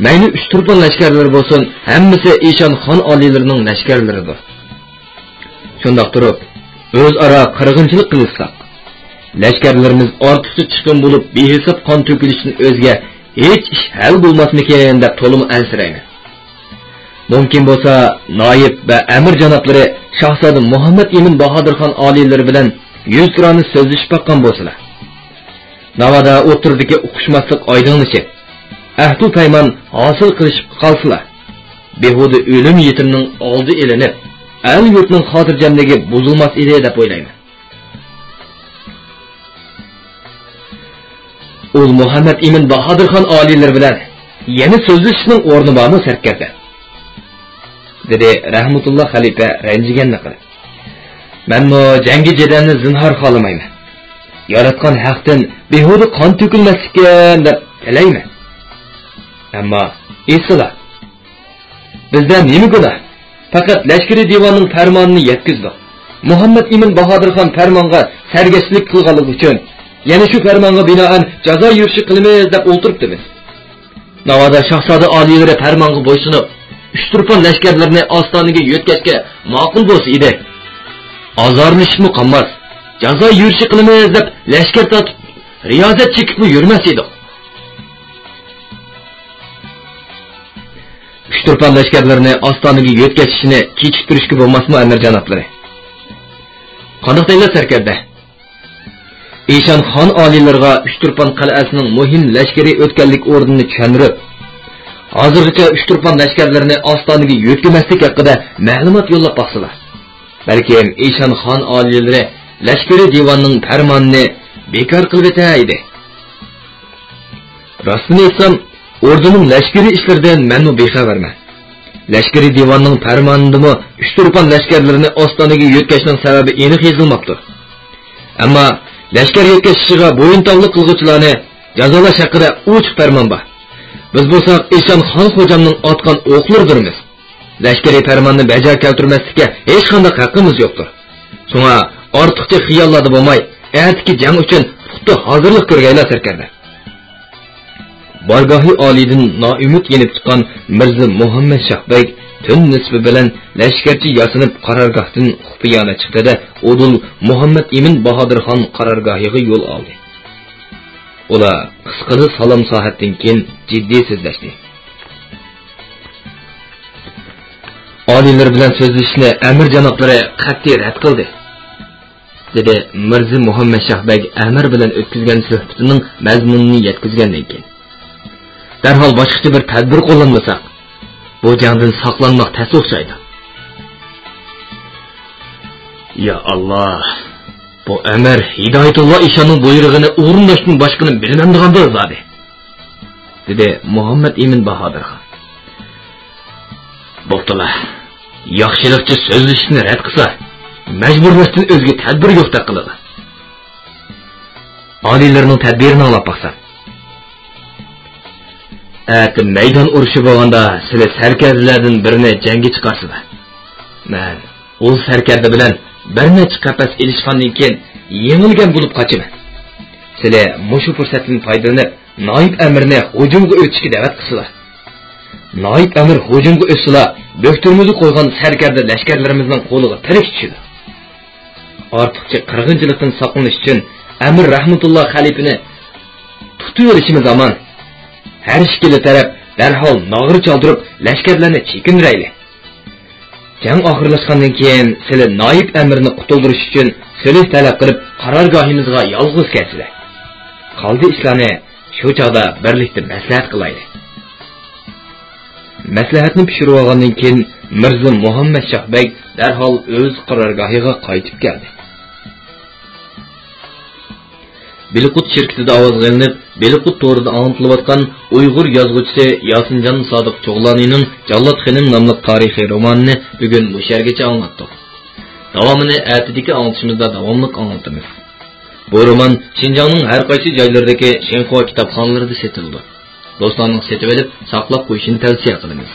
مەيلى ئۇچتۇرپان لەشكەرلىرى بولسۇن، ھەممىسى ئىشان خان ئالىيلىرىنىڭ لەشكەرلىرىدۇر. شۇنداق تۇرۇپ، ئۆزئارا قىرغىنچىلىق قىلىشساق، لەشكەرلىرىمىز ئارتۇقچە چىقىم بولۇپ، بىھېساب قان تۆكۈلۈشتىن ئۆزگە ھېچ ئىش ھەل بولماسمىكىن دەپ تولىمۇ ئەنسىرەيمەن. مۇمكىن بولسا، نايىپ ۋە ئەمىر جانابلىرى شاھزادە مۇھەممەد ئىمىن باھادىرخان ئالىيلىرى بىلەن يۈزتۇرانە سۆزلىشىپ باققان بولسىلا. ناۋادا ئوتتۇرىدىكى ئۇقۇشماسلىق ئايدىڭلىشىپ، ئەھدۇ پەيمان ھاسىل قىلىشىپ قالسىلا، بىھۇدە ئۆلۈم يېتىمنىڭ ئالدى ئېلىنىپ، ئەل-يۇرتنىڭ خاتىرجەملىكى بۇزۇلماس ئىدى دەپ ئويلايمەن. ئۇل مۇھەممەد ئىمىن باھادىرخان ئالىيلىرى بىلەن يەنە سۆزلىشىشنىڭ ئورنى بارمۇ، سەركەردە؟ دېدى رەھمەتۇللا خەلىپە رەنجىگەننى قىلىپ. مەنمۇ جەڭگى جېدەلنى زىنھار خالىمايمەن. ياراتقان ھەقتىن بىھۇدە قان تۆكۈلمەسلىككىن دەپ تىلەيمەن. ئەمما ئېسىلا، بىزدە نېمە گۇناھ؟ پەقەت لەشكىرىي دىۋاننىڭ پەرمانىنى يەتكۈزدۇق. مۇھەممەد ئىمىن باھادىرخان پەرمانغا سەرگەشتىلىك قىلغانلىقى ئۈچۈن، يەنە شۇ پەرمانغا بىنائەن جازا يۈرۈشى قىلىمىز دەپ ئولتۇرۇپتىمىز. ناۋادا شاھزادە ئالىيلىرى پەرمانغا بويسۇنۇپ، ئۇچتۇرپان لەشكەرلىرىنى ئاستانىگە يۆتكەشكە ماقۇل بولسا ئىدى. ئازارلىشىپمۇ قالماس، جازا يۈرۈشى قىلىمىز دەپ لەشكەر تارتىپ، رىيازەت چېكىپمۇ يۈرمەس ئىدۇق. ئۇچتۇرپان لەشكەرلىرىنى ئاستانىگە يۆتكەشكە كېچىكتۈرۈشكە بولماسمۇ، ئەمىر جانابلىرى؟ قانداق دەيلا، سەركەردە؟ ئىشان خان ئالىيلىرىغا ئۇچتۇرپان قەلئەسىنىڭ مۇھىم لەشكىرىي ئۆتكەللىك ئورنىنى چۈشەندۈرۈپ، ھازىرغىچە ئۇچتۇرپان لەشكەرلىرىنى ئاستانىگە يۆتكىمەسلىك ھەققىدە مەلۇمات يوللاپ باقسىلا. بەلكىم ئىشان خان ئالىيلىرى لەشكىرىي دىۋاننىڭ پەرمانىنى بىكار قىلىۋېتەر ئىدى. راستىنى ئېيتسام، ئوردىنىڭ لەشكىرىي ئىشلىرىدىن مەنمۇ بىخەۋەرمەن. لەشكىرىي دىۋاننىڭ پەرمانىدىمۇ ئۇچتۇرپان لەشكەرلىرىنى ئاستانىگە يۆتكەشنىڭ سەۋەبى ئېنىق يېزىلماپتۇ. ئەمما لەشكەر يۆتكەش ئىشىغا بويۇنتاۋلىق قىلغۇچىلارنى جازالاش ھەققىدە ئوچۇق پەرمان بار. بىز بولساق ئىشان خان خوجامنىڭ ئاتقان ئوقلىرىدۇرمىز. لەشكىرىي پەرماننى بەجا كەلتۈرمەسلىككە ھېچقانداق ھەققىمىز يوقتۇر. شۇڭا ئارتۇقچە خىياللاردا بولماي، ئەتىكى جەڭ ئۈچۈن پۇختا ھازىرلىق كۆرگەيلا، سەركەردە. بارگاھى ئالىيدىن نائۈمىد يېنىپ چىققان مىرزا مۇھەممەد شاھ بەگ تۈن نىسپى بىلەن لەشكەرچە ياسىنىپ قارارگاھتىن خۇپىيانە چىقتى-دە، ئۇدۇل مۇھەممەد ئىمىن باھادىرخان قارارگاھىغا يول ئالدى. ئۇلار قىسقىدا سالام ساھەتتىن كېيىن جىددىي سۆزلەشتى. ئالىيلىرى بىلەن سۆزلىشىشنى ئەمىر جانابلىرى قەتئىي رەت قىلدى، دېدى مىرزا مۇھەممەد شاھ بەگ ئەمىر بىلەن ئۆتكۈزگەن سۆھبىتىنىڭ مەزمۇنىنى يەتكۈزگەندىن كېيىن. دەرھال باشقىچە بىر تەدبىر قوللانمىساق، بۇ جەڭدىن ساقلانماق تەس ئوخشايدۇ. يا ئاللا، بۇ ئەمىر ھىدايەتۇللا ئىشاننىڭ بۇيرۇقىنى ئورۇنداشتىن باشقىنى بىلمەمدىغاندۇ زادى، دېدى مۇھەممەد ئىمىن باھادىرغا. بوپتۇلا، ياخشىلىقچە سۆزلىشىشنى رەت قىلسا، مەجبۇرلاشتىن ئۆزگە تەدبىر يوقتەك قىلىدۇ. ئالىيلىرىنىڭ تەدبىرىنى ئاڭلاپ باقسام. ئەتە مەيدان ئۇرۇشى بولغاندا، سىلى سەركەردىلەردىن بىرىنى جەڭگە چىقارسىلەر. مەن ئۇ سەركەردە بىلەن بىر نەچچە قەپەس ئېلىشقاندىن كېيىن، يېڭىلگەن بولۇپ قاچىمەن. سىلى مۇشۇ پۇرسەتتىن پايدىلىنىپ، نايىپ ئەمىرنى ھۇجۇمغا ئۆتۈشكە دەۋەت قىلسىلا. نايىپ ئەمىر ھۇجۇمغا ئۆتسىلا، بۆكتۈرمىگە قويغان سەركەردە لەشكەرلىرىمىزنىڭ قولىغا تىرىك چۈشىدۇ. ئارتۇقچە قىرغىنچىلىقتىن ساقلىنىش ئۈچۈن ئەمىر رەھمەتۇللا خەلىپىنى تۇتۇۋېلىشىمىز ئامان. ھەر ئىككىلا تەرەپ دەرھال ناغرا چالدۇرۇپ، لەشكەرلەرنى چېكىندۈرەيلى. جەڭ ئاخىرلاشقاندىن كېيىن، سىلى نايىپ ئەمىرنى قۇتۇلدۇرۇش ئۈچۈن سۈلھ تەلەپ قىلىپ، قارارگاھىمىزغا يالغۇز كەلسىلە. قالدى ئىشلارنى شۇ چاغدا بىرلىكتە مەسلىھەت قىلايلى. مەسلىھەتنى پىشۇرۇۋالغاندىن كېيىن، مىرزا مۇھەممەد شاھ بەگ دەرھال ئۆز قارارگاھىغا قايتىپ كەلدى. بىلقۇت شىركىتىدە ئاۋازغا ئېلىنىپ، بىلقۇت تورىدا ئاڭلىتىلىۋاتقان ئۇيغۇر يازغۇچىسى ياسىنجان سادىق چوغلانىنىڭ جاللات خېنىم ناملىق تارىخىي رومانىنى بۈگۈن مۇشۇ يەرگىچە ئاڭلاتتۇق. داۋامىنى ئەتىدىكى ئاڭلىتىشىمىزدا داۋاملىق ئاڭلىتىمىز. بۇ رومان شىنجاڭنىڭ ھەر قايسى جايلىرىدىكى شىنخۇا كىتابخانىلىرىدا سېتىلىدۇ. دوستلارنىڭ سېتىۋېلىپ، ساقلاپ قويۇشىنى تەۋسىيە قىلىمىز.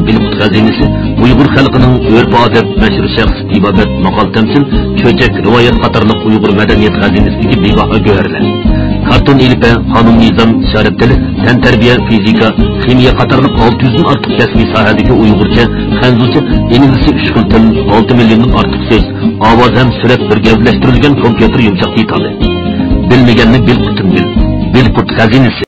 بىلقۇت خەزىنىسى ئۇيغۇر خەلقىنىڭ ئۆرپ-ئادەت، مەشھۇر شەخس، تېبابەت، ماقال-تەمسىل، چۆچەك، رىۋايەت قاتارلىق ئۇيغۇر مەدەنىيەت خەزىنىسىدىكى بىباھا گۆھەرلەر. كارتون ئېلىپبە، قانۇن-نىزام، ئىشارەت تىلى، تەنتەربىيە، فىزىكا، خىمىيە قاتارلىق ئالتە يۈزدىن ئارتۇق كەسپىي ساھەدىكى ئۇيغۇرچە، خەنزۇچە، ئىنگلىزچە ئۈچ خىل تىل، ئالتە مىليوندىن ئارتۇق سۆز، ئاۋاز ھەم سۈرەت بىر گەۋدىلەشتۈرۈلگەن كومپيۇتېر يۇمشاق دېتالى. بىلمىگەننى بىلقۇتتىن بىل. بىلقۇت خەزىنىسى.